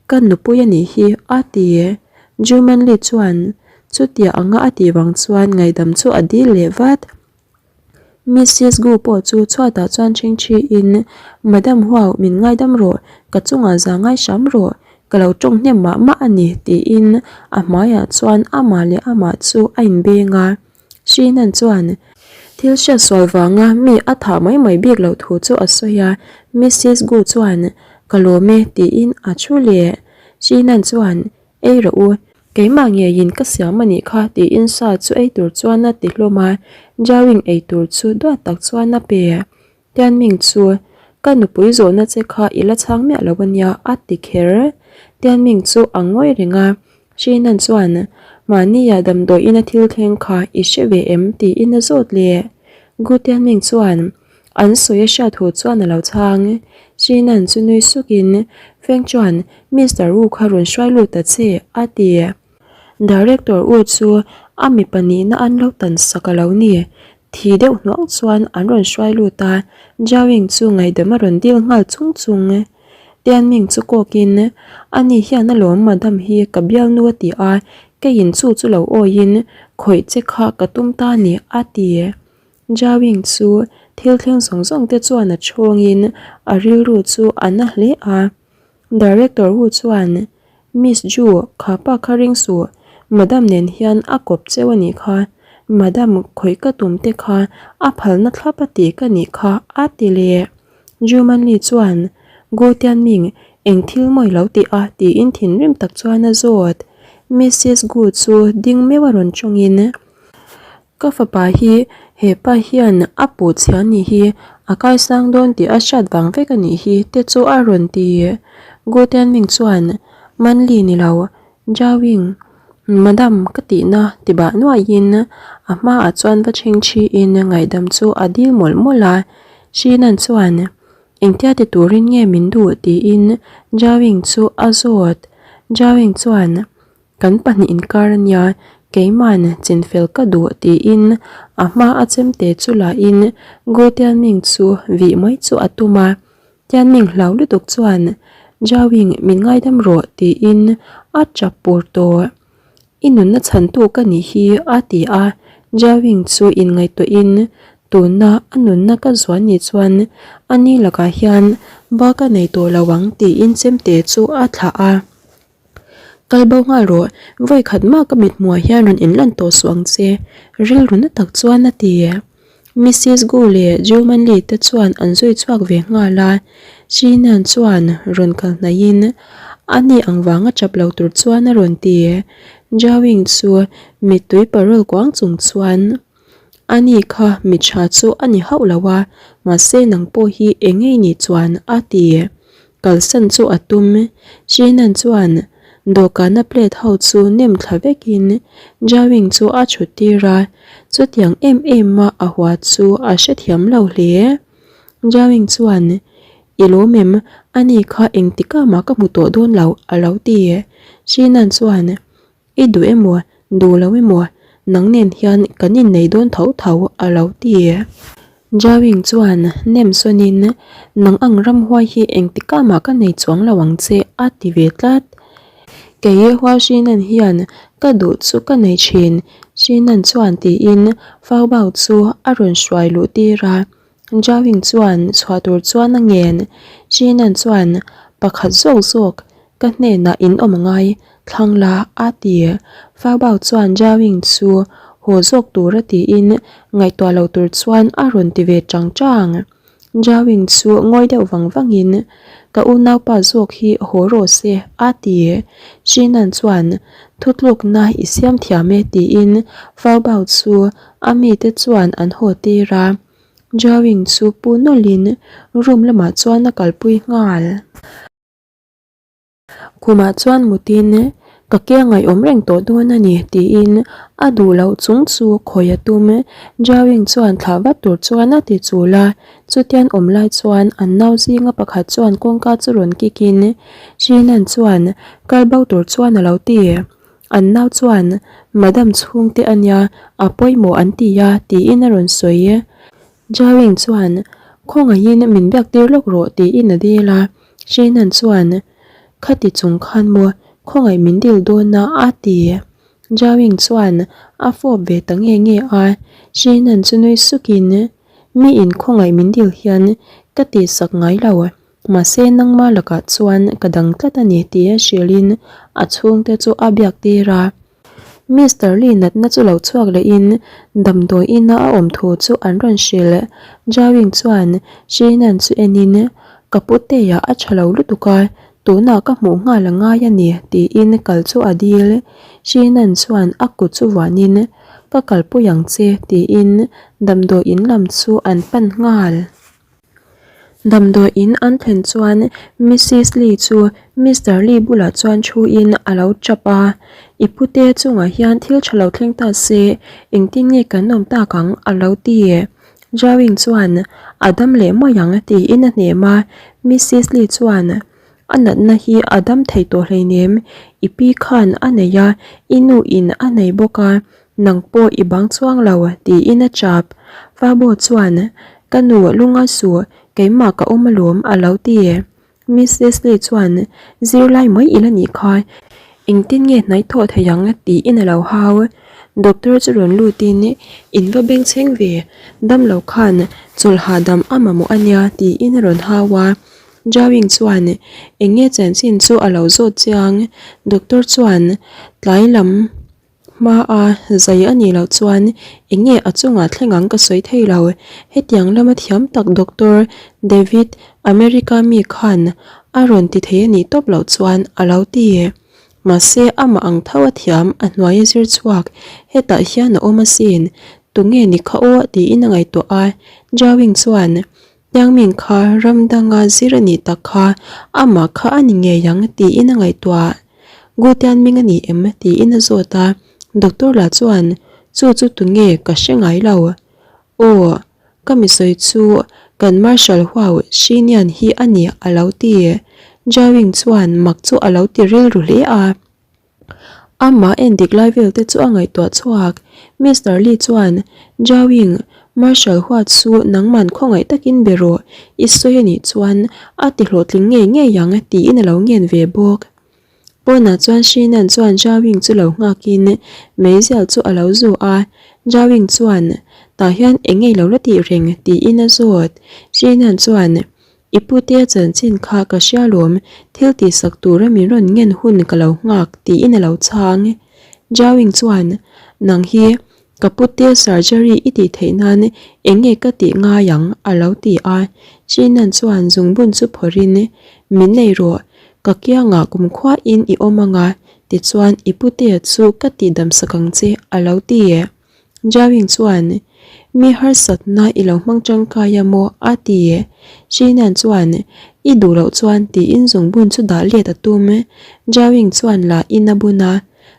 Ka nupui a nih hi a ti. Ju Manli chuan Chutia anga a tih vang chuan ngaihdam chu a dil leh vat. Missis Gu pawh chu chhuatah chuan ṭhingṭhi in, Madam Huau, min ngaidam rawh, ka chungah za ngai hram rawh, ka lo ṭawng hnem mah mah a ni, tiin a hmaiah chuan amah leh amah chu a inbeng a. Shinan chuan thil hriatsual vanga mi a thah mai mai bik loh thu chu a sawi a, Missis Gu chuan. Ka lawm e tiin a thu leh. Shinan chuan, Ei rawh u, keimah ngeiin ka siam a nih kha tiin sa chu ei tur chuan a ti hlawm a, Jawing ei tur chu duat tak chuan a pe. Tianming chu, Ka nupui zawhna che kha i la chhang miah lo a nia a ti kher. Tianming chu a ngawi reng a, Shinan chuan, Mahnia damdawiin a thil thleng kha i hre ve em? tiin a zawt leh. Gu Tianming chuan, An sawi a hriat hu chuan a lo chhang. Shinan chu nui sukin, Feng chuan Mister Wu kha rawn hruai lut ta che, a ti. Director Wu chu a mipa nihna an lo tan sak a lo ni. Thi deuh hnuang chuan an rawn hruai lut a, Jiaoying chu ngaihdam a rawn dil nghal chung chung. Tianming chu kawkin, Ani hian alawm Madam hi ka bialnu a ti a, keiin chu chu lo awiin khawih che kha ka tum ta ni, a ti. Jiaoying chu thil thleng zawng zawng te chuan a chhawngin a rilru chu a na hle a. Director Wu chuan, Miss Ju, kha pa kha ring suh, Madam nen hian a kawp cheu a nih kha, Madam khawih ka tum te kha a phalna thlap a ti ka nih kha a ti leh. Ju Manli chuan, Gu Tianming, eng thil mawi lo ti a tiin thinrim tak chuan a zawt. Missus Gu chu ding meuh a rawn tawngin, Ka fapa hi he pa hian a puh chhia nih hi a kaisang dawn tih a hriat vang vek a nih hi te chu a rawn ti. Gu Tianming chuan Manli ni lo, Jiaoying, Madam ka tihna ti bah nuaihin a hmaah chuan va chhing thiin ngaihdam chu a dil mawlh mawlh a. Shinan chuan Engtia ti turin nge min duh tiin Jiaoying chu a zawt. Jiaoying chuan Kan pahnih inkar a nia, keima'n chinfel ka duh tiin a hma a chemte chu lahin Gu Tianming chu vih mai chu a tum a. Tianming hlau lutuk chuan Jiaoying min ngaidam rawh tiin a tap pur tawh. I nunna chhantu ka nih hi a ti a, Jiaoying chu inngaihtuahin tuna a nunna ka zuan nih chuan ani lakah hian ba ka nei tawh lo ang tiin chemte chu a thlah a. Kal bo nghal rawh, vawi khat mah ka mit hmuhah hian rawn inlan tawh suh ang che, rilru na tak chuan a ti. Missus Gu leh Ju Manli te chuan an zui chhuak ve nghal a, Shinan chuan rawn kal hnaihin a ni ang vanga chap lo tur chuan a rawn ti. Jiaoying chu mittui parawl kuang chung chuan. Ani kha mi tha chu a ni hauh lo a, mahse nang pawh hi eng ngei ni chuan a ti. Kalsan chu a tum. Shinan chuan dawhkana plate ho chu nem thla vekin Jiaoying chu a chhut tir a, chutiang em em a a hua chu a hrethiam lo hle. Jiaoying chuan, I lawm em? Ani kha engtikah mah ka hmu tawh dawn lo a lo ti. Shinan chuan, I duh emaw, duh lo emaw, nang nen hian kan innei dawn tho tho a lo ti. Jiaoying chuan nem sawnin, Nang ang ramhuai hi engtikah mah ka nei chuang lo ang che a ti ve tlat. Kei Hua Shinan hian ka duh chu ka nei thin, Shinan chuan tiin Fao Bao chu a rawn hruai luh tir a. Jiaoying chuan chhuah tur chuan a ngen. Shinan chuan pakhat zawk zawk Ka hnenah in awm ngai, thlang la, a ti. Fabao chuan Jiaoying chu haw zawk tur a tiin ngaihtuah lo tur chuan a rawn ti ve chang chang. Jiaoying chu ngawi deuh vang vangin, Ka unaupa zawk hi haw rawh se, a ti. Shinan chuan, Thutlukna i siam thiam e, tiin Fabao chu a mite chuan an haw tir a. Jiaoying chu pu nawlhin room lamah chuan a kalpui nghal. Khumah chuan mutin ka ke ngaihawm reng tawh dawn a ni tiin a duh loh chung chu khawi a tum. Jiaoying chuan thlah vat tur chuan a ti chul a, chutian awm lai chuan an nau zinga pakhat chuan kawngka chu rawn kik in Shinan chuan kal bo tur chuan a lo ti. An nau chuan Madam chhungte a nia a pawimawh an ti a tiin a rawn sawi. Jiaoying chuan khawngaihin min biak tir lawk rawh tiin a dil a. Sheenan chuan, Khati chung khan maw, khawngaih min dil dawn a a ti. Jiaoying chuan a fawp ve ta nge nge a, Sheenan chu nui sukin, Mi in khawngaih min dil hian ka tihsak ngai lo, mahse nangma lakah chuan ka dang tlat a ni tia hrilhin a chhungte chu a biak tir a. Mister Lee natna chu lo chhuak lehin damdawi ina a awm thu chu an rawn hrilh. Jiaoying chuan Shinan chu enin, Ka putea a tha lo lutuk a, tunah ka hmuh nghal a ngai a ni, tiin kal chu a dil. Shinan chuan a kut chu vuanin, Ka kalpui ang che, tiin damdawi in lam chu an pan nghal. Damdawi in an thlen chuan Missis Lee chu Mister Lee bulah chuan thuin a lo tap a, I pute chungah hian thil tha lo thleng ta se, engtin nge kan awm tak ang? a lo ti. Jawing chuan, A dam leh mai ang tiin a hnem a, Missis Lee chuan, A natna hi a dam thei tawh hleinem, i pi khan a nei a, i nu in a nei bawk a, nang pawh i bang chuang lo tiin a chap. Fabo chuan, Ka nu lunga suh, keimah ka awm alawm a lo ti. Miss Leslie chuan, Zirlai mai i la nih kha, engtin nge hnaih thawh thei ang tiin a lo hau. Doctor chu rawn lutin, In va bengchheng ve, damlo khan chawlh hahdam a mamawh a nia tiin a rawn hau a. Jawing chuan, Eng nge chanchin chu a lo zawt chiang? Doctor chuan, Tlai lam hmaa zai a nih loh chuan eng nge a chungah thleng ang ka sawi thei lo. Hetiang lama thiam tak Doctor David America mi khan a rawn ti thei a nih tawp loh chuan a lo ti. Mahse amah ang tho a thiam a hnuai a zir chhuak hetah hian a awm asin. Tunge ni kha aw tiin a ngaihtuah a. Jawing chuan, Tiangming kha ram danga zir a nih tak kha amah kha a ni ngei ang tiin a ngaihtuah. Gu Tianming a ni em? tiin a zawt a, Doctor lah chuan chu chu tunge ka hre ngai lo. Aw, ka misawi chu kan Marshal Huau Shinian hi a ni a lo ti. Jiawing chuan mak chu a lo ti rilru hle a. Amah en dik lai vel te chu a ngaihtuah chhuak. Mister Lee chuan, Jawing, Marshal huat chu nangman khawngaih takin be rawh, i sawi a nih chuan a ti hlawhtling ngei ngei ang tiin a lo ngen ve bawk. Pawnah chuan Shinan chuan Jawing chu lo nghakin meizial chu a lo zu a. Jawing chuan, Tah hian eng ngei lo la tih reng? tiin a zawt. Shinan chuan, I putea chanchin kha ka hria lawm, thil tihsak tura min rawn ngen hun ka lo nghak tiin a lo chhang. Jawing chuan, Nang hi ka putea surgery i tih theih nan eng nge ka tih ngai ang? a lo ti a. Chinan chuan zungbun chu phawrhin, Min nei rawh, ka kiangah kumkhuain i awm ang a, tichuan i putea chu ka tihdamsak ang che a lo ti. Jawing chuan, Mi harsatna i lo hmang tangkai a maw? a ti. Shinan chuan, I duh loh chuan tiin zungbun chu dah let a tum. Jawing chuan la in a bun a,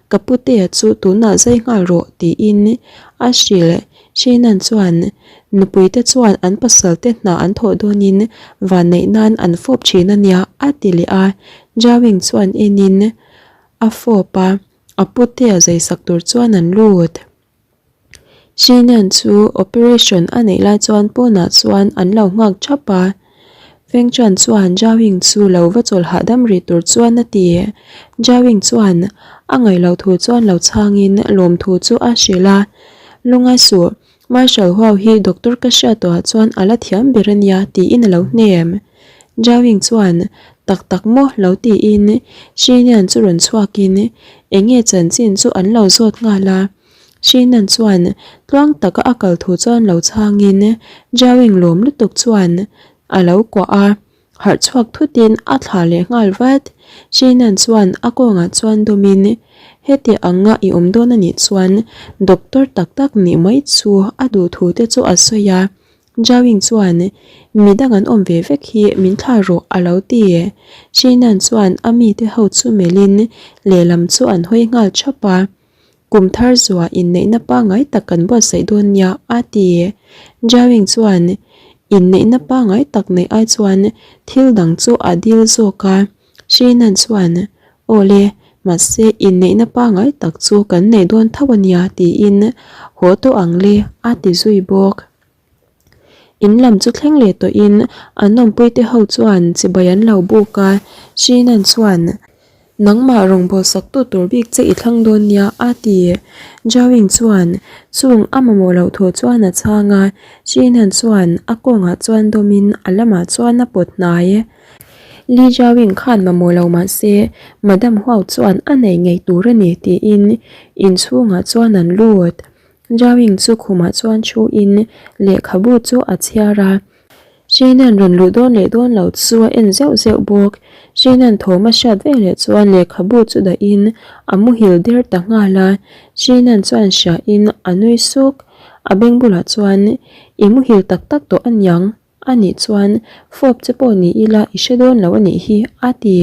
Ka putea chu tunah zai nghal rawh tiin a hrilh. Shinan chuan, Nupuite chuan an pasalte hna an thawh dawnin vanneih nan an fawp thin a nia a ti leh a. Jawing chuan enin a fawp a. A putea zaisak tur chuan an lut. Shinan chu operation a neih lai chuan pawnah chuan an lo nghak thap a. Feng Chuan chuan Jiaoying chu lo va chawl hahdam rih tur chuan a ti. Jiaoying chuan a ngaih loh thu chuan lo chhangin lawmthu chu a hrilh a. Lungai suh, Marshal Huau hi doctor ka hriat tawhah chuan a la thiam ber a nia tiin a lo hnem. Jiaoying chuan tak tak maw lo tiin Shinian chu rawn chhuakin eng nge chanchin chu an lo zawt nghal a. Shinan chuan tluang taka a kal thu chuan lo chhangin Jiaoying lawm lutuk chuan a lo kuah a. Harh chhuak thutin a thla leh nghal vat. Shinan chuan a kawngah chuan dawmin, Heti anga i awm dawn a nih chuan doctor tak tak nih mai chu a duh thu te chu a sawi a. Jiaoying chuan, Mi dang an awm ve vek hi min thla rawh a lo ti. Shinan chuan a mite ho chu melhin lehlam chu an hawi nghal thap a. Kum thar zuah inneihna pangngai tak kan buatsaih dawn nia, a ti. Jiaoying chuan inneihna pangngai tak neih ai chuan thil dang chu a dil zawk a. Shinan chuan, Aw le, mahse inneihna pangngai tak chu kan nei dawn tho a nia, tiin haw tawh ang le, a ti zui bawk. In lam chu thleng leh tawhin an awmpuite ho chuan chibai an lo buk a, Shinan chuan, Nangmah rawngbâwl saktu tur bik che i thlang dawn nia, a ti. Jiaoying chuan chung a mamawh loh thu chuan a chhang a, Shinan chuan a kawngah chuan dawmin a lamah chuan a pawt hnai. Li Jiaoying khan mamawh lo mah se, Madam Huao chuan a nei ngei tur a ni tiin inchhungah chuan an lut. Jiaoying chu khumah chuan thu in lehkhabu chu a chhiar a. Shane-a'n rawn luh dawn leh dawn lo chu a en zeuh zeuh bawk. Shane-a'n thawm a hriat ve leh chuan lehkhabu chu dahin a muhil der ta nghal a. Shane-a'n chuan hriain a nui suk. A beng bulah chuan, I muhil tak tak tawh aniang a nih chuan fawp che pawh ni ila i hre dawn lo a nih hi a ti.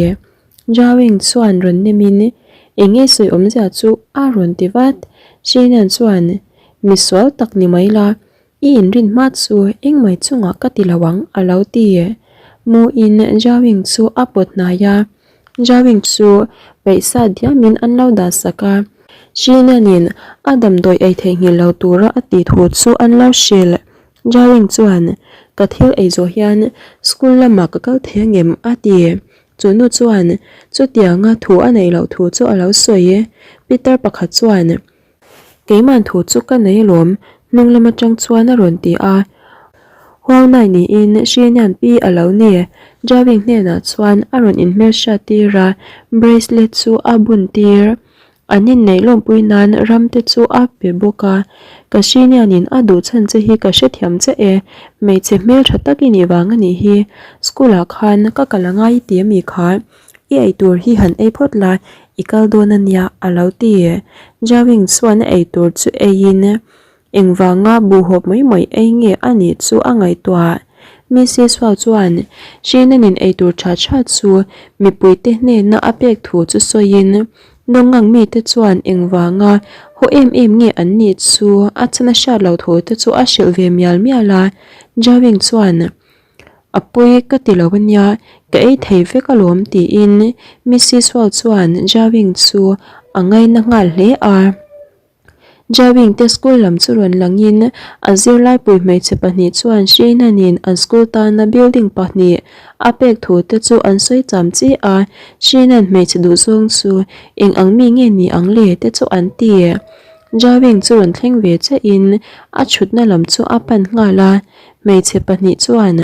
Jawing chuan rawn nemin, Eng nge sawi awmzia chu a rawn ti vat. Shane-a'n chuan, Misual tak ni mai la, I inrin hma chu engmai chungah ka ti lo ang a lo ti. Muin Jawing chu a pawt hnai a, Jawing chu peihsa diamin an lo dah sak a. Shinanin a damdawi ei theihnghilh lo tura a tih thu chu an lo hrilh. Jawing chuan, Ka thil ei zawh hian school lamah ka kal thei angem? a ti. Chu nu chuan chutianga thu a neih loh thu chu a lo sawi. Pitar pakhat chuan, Keiman thu chu ka nei alawm, hnung lam atang chuan a rawn ti a. Huangnai niin Hrianian pi a lo ni. Driving hnenah chuan a rawn inhmelhriat tir a, bracelet chu a bun tir. An inneih lawmpui nan ram te chu a pe bawk a. Ka Hrianianin a duh chhan che hi ka hrethiam che e, hmeichhe hmeltha tak i nih vang a nih hi. School ah khan ka kal a ngai i ti a mi kha. I eitur hi han ei phawt la, i kal dawn a nia, a lo ti. Jawing chuan a eitur chu eiin engvanga buhhawp mai mai ei nge a nih chu a ngaihtuah. Missy Suau chuan Sheenanin eitur tha tha chu mipuite hnena a pek thu chu sawiin Nawngang mite chuan engvanga haw em em nge an nih chu a chhan a hriat loh thu te chu a hrilh ve mial mial a. Jawing chuan. A pawi ka ti lo ania, ka ei thei vek alawm tiin Mrs Wall chuan Jawing chu a ngaina nghal hle a. Jawing te school lam chu rawn langin a zirlaipui hmeichhe pahnih chuan Sheenanin an school tana building pahnih a pek thu te chu an sawi cham chi a, Sheenan hmeichhe duhzawng chu eng ang mi nge ni ang le te chu an ti. Jawing chu rawn thleng ve chiahin a thutna lam chu a pan nghal a. Hmeichhe pahnih chuan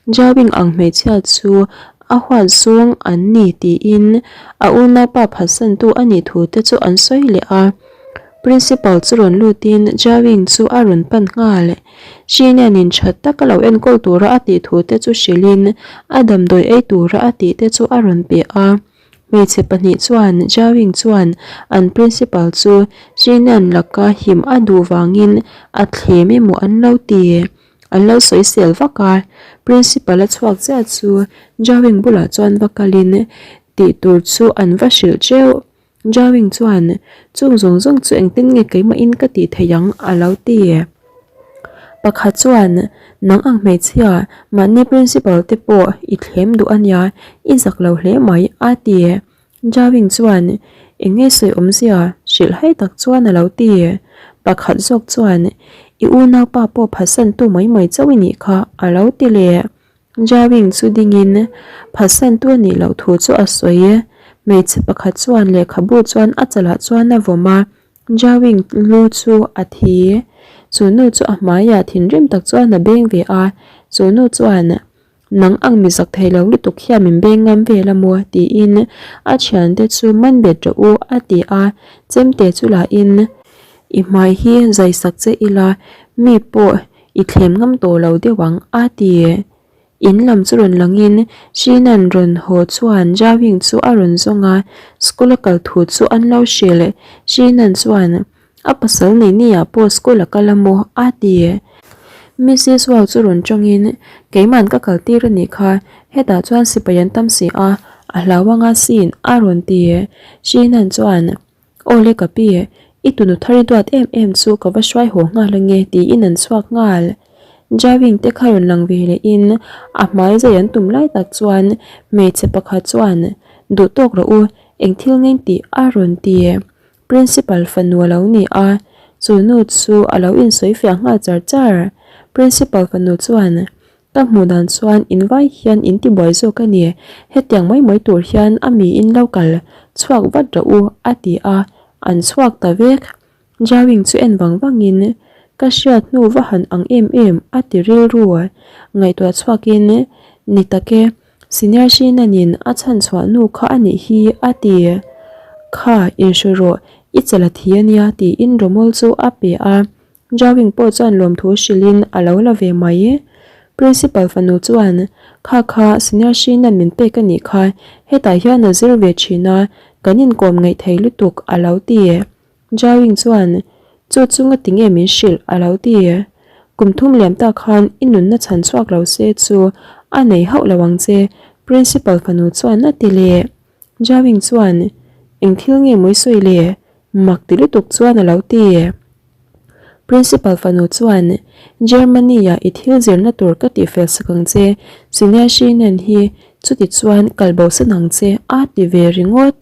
Jawing ang hmeichhia chu a huat zawng an ni tiin a unaupa phatsantu a nih thu te chu an sawi leh a. Principal chu rawn lutin Jawing chu a rawn pan nghal. Shinian-in tha taka lo enkawl tura a tih thu te chu hrilhin a damdawi ei tura a tih te chu a rawn pe a. Hmeichhe pahnih chuan Jawing chuan an principal chu Shinian laka him a duh vangin a thlem emaw an lo ti. An lo sawisel vak a, principal a chhuak chiah chu Jawing bulah chuan va kalin tih tur chu an va hrilh teuh. Jawing chuan, Chung zawng zawng chu engtin nge keimahin ka tih theih ang? a lo ti. Pakhat chuan, Nang ang hmeichhia, mahni principal te pawh i thlem duh a nia, i zak lo hle mai, a ti. Jawing chuan, Eng nge sawi awmzia? hrilhhai tak chuan a lo ti. Pakhat zawk chuan, I unaupa pawh phatsantu mai mai chauh i nih kha, a lo ti leh. Jawing chu dingin phatsantu a nih loh thu chu a sawi. Hmeichhe pakhat chuan lehkhabu chuan a chalah chuan a vawm a, Jawing lu chu a thi. Chu nu chu a hmaiah thinrim tak chuan a beng ve a, chu nu chuan, Nang ang mi zak thei lo lutuk hian min beng ngam vel a maw? tiin a thiante chu man bet rawh u a ti a, chemte chu lahin, I hmai hi zai sak che ila mi pawh I thlem ngam tawh lo deuh ang a ti. In lam chu rawn langin Sheena'n rawn haw chuan Jawing chu a rawn zawng a, school a kal thu chu an lo hrilh. Sheena'n chuan a pasal nei ni ah pawh school a kal a maw a ti. Mrs Wao chu rawn tawngin keima'n ka kal tir a nih kha, hetah chuan sipai an tam si a, a hlau anga sin a rawn ti. Sheena'n chuan. Aw le ka pi, i tunu thar i duat em em chu ka va hruai haw nghal ange tiin an chhuak nghal. Driving te kha rawn lang ve leh in a hmai zai an tum lai tak chuan hmeichhe pakhat chuan duh tawk rawh u, eng thil ngeng tih a rawn ti. Principal fanu a lo ni a, chu nu chu a lo insawi fiah nghal char char. Principal fanu chuan Ka hmuh dan chuan in vai hian in ti buai zawk a ni, hetiang mai mai tur hian a miin lo kal chhuak vat rawh u a ti a, an chhuak ta vek. Jawing chu en vang vangin ka hriat hnu va han ang em em a ti rilru ngaihtuah chhuakin ni tak e, Senior Sheenanin a chhan chhuah nu kha a nih hi a ti. Kha inhru rawh, i chala thi a nia tiin rawmawl chu a pe a. Jawing pawh chuan lawmthu hrilhin a lo la ve mai. Principal fanu chuan, Kha kha senior Sheena'n min pek a nih kha, hetah hian a zir ve thin a, kan inkawm ngaih thei lutuk, a lo ti. Jawing chuan, Chu chu ngati nge min hrilh? a lo ti. Kum thum liam tak khan i nunna chhan chhuak lo se chu a nei hauh lo ang che, Principal fanu chuan a ti leh. Jawing chuan, Eng thil nge mawi sawi le? Mak ti lutuk chuan a lo ti. Principal fanu chuan, Germany-ah i thil zirna tur ka tihfel sak ang che, Senior Shinen hi chuti chuan kal bosan ang che, a ti ve ringawt.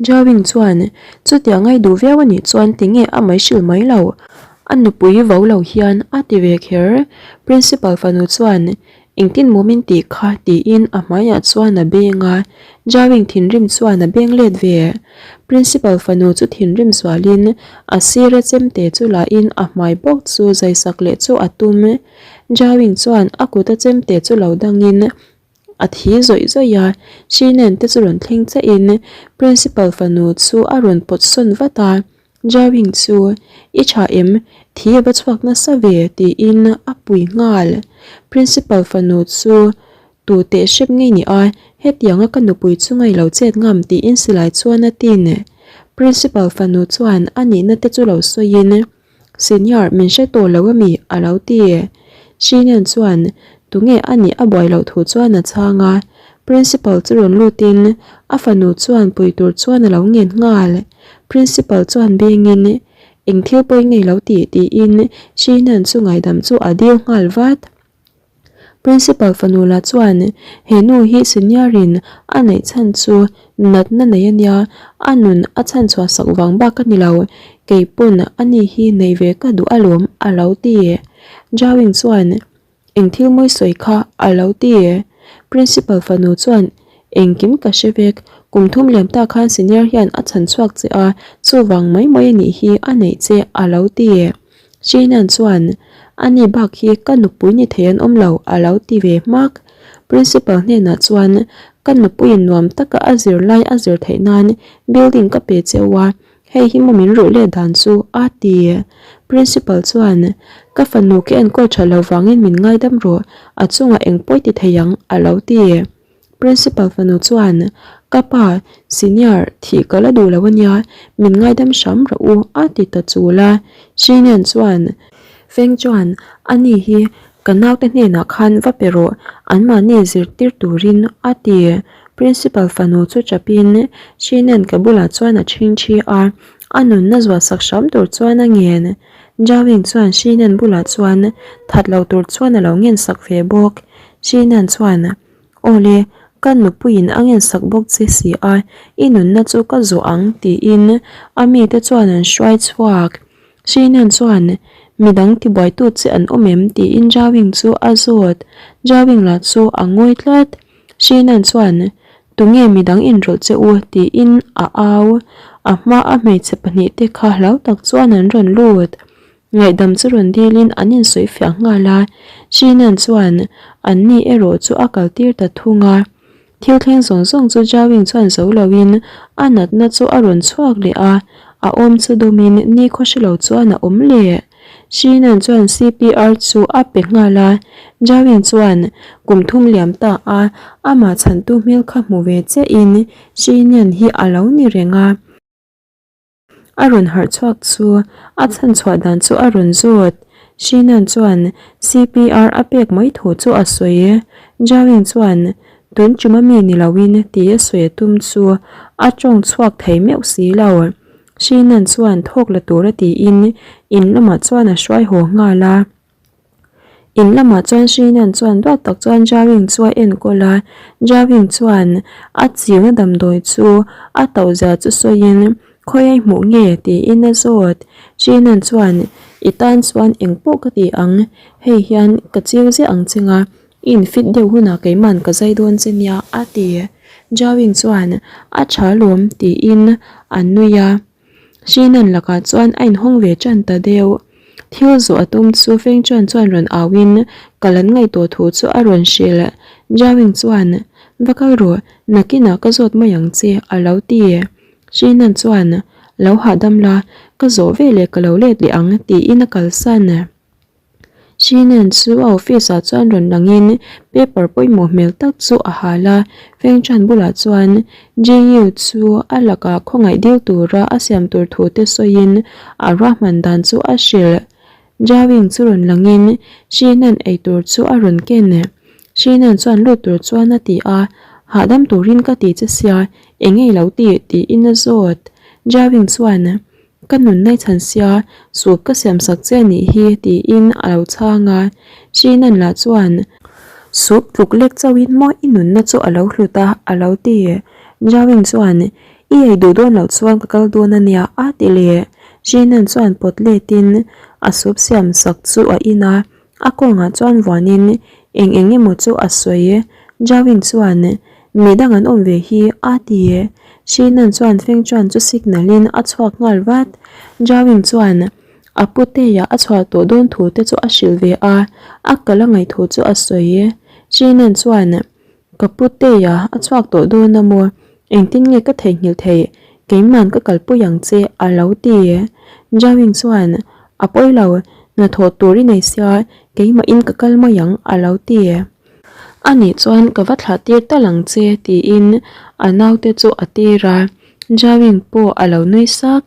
Jawing chuan, Chutiang ngai duh viau a nih chuan tinge a mai hrilh mai lo? A nupui vo lo hian a ti ve kher. Principal fanu chuan, Engtin maw min tih kha? tiin a hmaiah chuan a beng a, Jawing thinrim chuan a beng let ve. Principal fanu chu thinrim zualin a sira chemte chu lahin a hmai bawk chu zaisak leh chu a tum. Jawing chuan a kuta chemte chu lo dangin A thi zawih zawih a, Shinen te chu rawn thleng chiahin Principal fanu chu a rawn pawt sawn vat a, Jawing chu, I tha em? Thi a va chhuak nasa ve tiin a pui nghal. Principal fanu chu tu teh hrep ngei ni a, hetianga ka nupui chu ngaih lo chet ngam tiin silai chuan a tin. Principal fanu chuan a nihna te chu lo sawiin, Senior, min hre tawh lo ami? a lo ti. Shinian chuan tunge a nih a buai loh thu chuan a chhang a. Principal chu rawn lutin a fanu chuan pui tur chuan a lo ngen nghal. Principal chuan bengin, Eng thil pawi ngei lo tih? tiin Shinian chu ngaidam chu a dil nghal vat. Principal fanu lah chuan he nu hi senior in a neih chhan chu natna nei a nia, a nun a chhan chhuah sak vang bak a ni lo, kei pawn a ni hi nei ve ka duh alawm a lo ti. Jawing chuan eng thil mawi sawi kha a lo ti. Principal fanu chuan engkim ka hre vek, kum thum liam tak khan senior hian a chhan chhuak che a, chuvang mai mai a nih hi a neih che a lo ti. Sheenan chuan, Ani bak hi ka nupui ni thei an awm lo, a lo ti ve hmak. Principal hnenah chuan, Ka nupuiin nuam taka a zir lai a zir theih nan building ka pe cheu a, hei hi maw min ruh leh dan chu, a ti. Principal chuan, Ka fanu ka enkawl tha lo vangin min ngaidam rawh, a chungah eng pawi ti thei ang, a lo ti. Principal fanu chuan, Ka pa, senior, thih ka la duh lo a nia, min ngaidam hram rawh u, a ti ta chul a. Shinian chuan, Feng chuan, Ani hi ka naute hnenah khan va pe rawh, anmahni zirtir turin, a ti. Principal fanu chu chapin Shinian ka bulah chuan a chhingchhi a, a nunna zuahsak hram tur chuan a ngen. Jawing chuan Shinian bulah chuan that lo tur chuan a lo ngensak ve bawk. Shinian chuan, Awle, ka nupuiin a ngensak bawk che si a, i nunna chu ka zawh ang, tiin a mite chuan an hruai chhuak. Shinian chuan, Midang tibuaitu che an awm em? tiin Jawing chu a zawt. Jawing lah chu a ngawi tlat. Shinian chuan, Tunge midang inrawlh che u? tiin a au. A hma a hmeichhe pahnihte kha hlau tak chuan an rawn lut. Ngaihdam chu rawn dilin an insawi fiah nghal a, Shinan chuan an ni erawh chu a kaltir ta thung a. Thil thleng zawng zawng chu Jawing chuan zo loin a natna chu a rawn chhuak leh a, a awm chu dawmin nikhaw hre lo chuan a awm leh. Shinan chuan CPR chu a pe nghal a, Jawing chuan kum thum liam ta a, amah chhantu hmel kha hmu ve chiahin Shinan hi a lo ni reng a. A rawn harh chhuak chu a chhan chhuah dan chu a rawn zawt. Shinan chuan CPR a pek mai thu chu a sawi. Jawing chuan tun chuma mi ni loin ti a sawi a tum chu a tawng chhuak thei meuh si lo. Shinan chuan thawk la tura tiin in lamah chuan a hruai haw nghal a. In lamah chuan Shrinan chuan duat tak chuan Jawing chu a enkawl a, Jawing chuan a chiuna damdawi chu a tauh zia chu sawiin khawi a hmuh nge tiin a zawt. Shrinan chuan i tan chuan engpawh ka ti ang, hei hian ka chiu ziah ang che nga, i infit deuh hunah keiman ka zai dawn che nia a ti. Jawing chuan a tha lawm tiin a nui a. Hrinan lakah chuan a inhawng ve tan ta deuh. Thil zawh a tum chu Feng Chuan chuan rawn auin kal an ngaihtuah thu chu a rawn hrilh. Jiawing chuan, Va kal rawh, nakinah ka zawt mai ang che, a lo ti. Hrinan chuan, Lo hahdam la, ka zawh veleh ka lo let leh ang, tiin a kalsan. Chinen chu a office ah chuan rawn langin paper pawimawh hmel tak chu a hal a, Feng Chan bulah chuan JU chu a lakah khawngaih dil tura a siam tur thu te sawiin a ruahman dan chu a hrilh. Jawing chu rawn langin Shinan ei tur chu a rawn ken. Shinan chuan lut tur chuan a ti a, Hahdam turin ka ti che sia, eng nge i lo tih? tiin a zawt. Jawing chuan, Ka nunna i chhan sia, soup ka siam sak che a nih hi, tiin a lo chhang a. Shinan lah chuan, Soup tluk lek chauhin maw i nunna chu a lo hlut a, a lo ti. Jawing chuan, I ei duh dawn loh chuan ka kal dawn a nia, a ti leh. Shinan chuan pawt letin a soup siam sak chu a in a, a kawngah chuan vuanin eng eng emaw chu a sawi. Jawing chuan, Mi dang an awm ve hi, a ti. Shinan chuan Feng Chuan chu signal in a chhuak nghal vat. Jawing chuan a puteia a chhuah tawh dawn thu te chu a hrilh ve a, a kal a ngaih thu chu a sawi. Shinan chuan. Ka puteia a chhuak tawh dawn a maw? Engtin nge ka theihnghilh theih? Keiman ka kalpui ang che a lo ti. Jawing chuan, A pawi lo, hnathawh tur i nei sia, keimahin ka kal mai ang a lo ti. Anih chuan ka va thlah tir tal ang che tiin a naute chu a tir a, Jawing pawh a lo nui sak.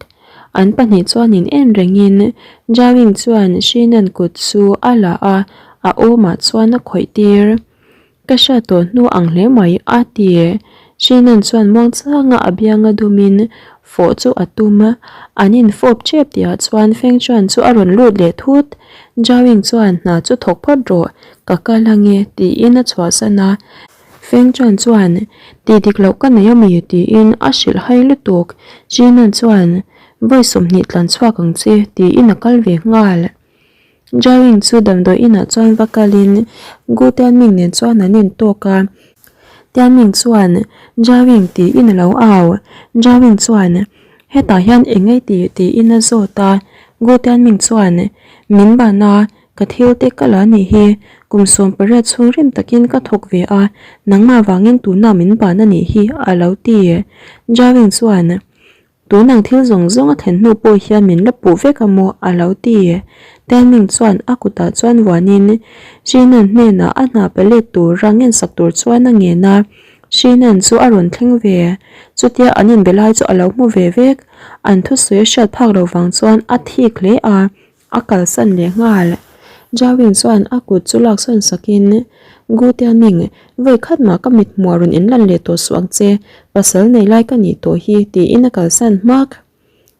An pahnih chuan in en rengin Jawing chuan Shinan kut chu a la a, a awmah chuan a khawih tir. Ka hriat tawh hnu ang hle mai, a ti. Shinan chuan muangchanga a bianga dumin fawh chu a tum a, an infawp tep tihah chuan Feng Chuan chu a rawn lut leh thut. Zhao-ying chuan hna chu thawk phawt rawh, ka kal ange, tiin a chhuahsan a. Feng Chuan chuan, Tih dik loh ka nei ami? tiin a hrilh hai lutuk. Shinan chuan, Vawi 20 tlan chhuak ang che, tiin a kal ve nghal. Jawing chu damdawi inah chuan va kalin Gu Tianming nen chuan an intawk a, Tianming chuan Jawing tiin a lo au. Jawing chuan Hetah hian eng nge tih tiin a zawt a, Gu Tianming chuan Min ban a, ka thil te ka la nih hi, kum 18 chhung rim takin ka thawk ve a, nangmah vangin tunah min ban a nih hi a lo ti. Jawing chuan Tunang thil zawng zawng a thlen hnu pawh hian min la puh vek a maw? a lo ti. Tianming chuan a kutah chuan vuanin Shinan hnenah a hna pe let tura ngensak tur chuan a ngen a, Shinan chu a rawn thleng ve. Chutia an inbe lai chu a lo hmu ve vek. An thusawi a hriat phak lo vang chuan a thik hle a. A kalsan leh nghal. Jawin chuan a kut chu laksawn sakin, Gu Tianming, vawi khat mah ka mit hmuh a rawn inlan leh tawh suh ang che, pasal nei lai ka nih tawh hi, tiin a kalsan hmak.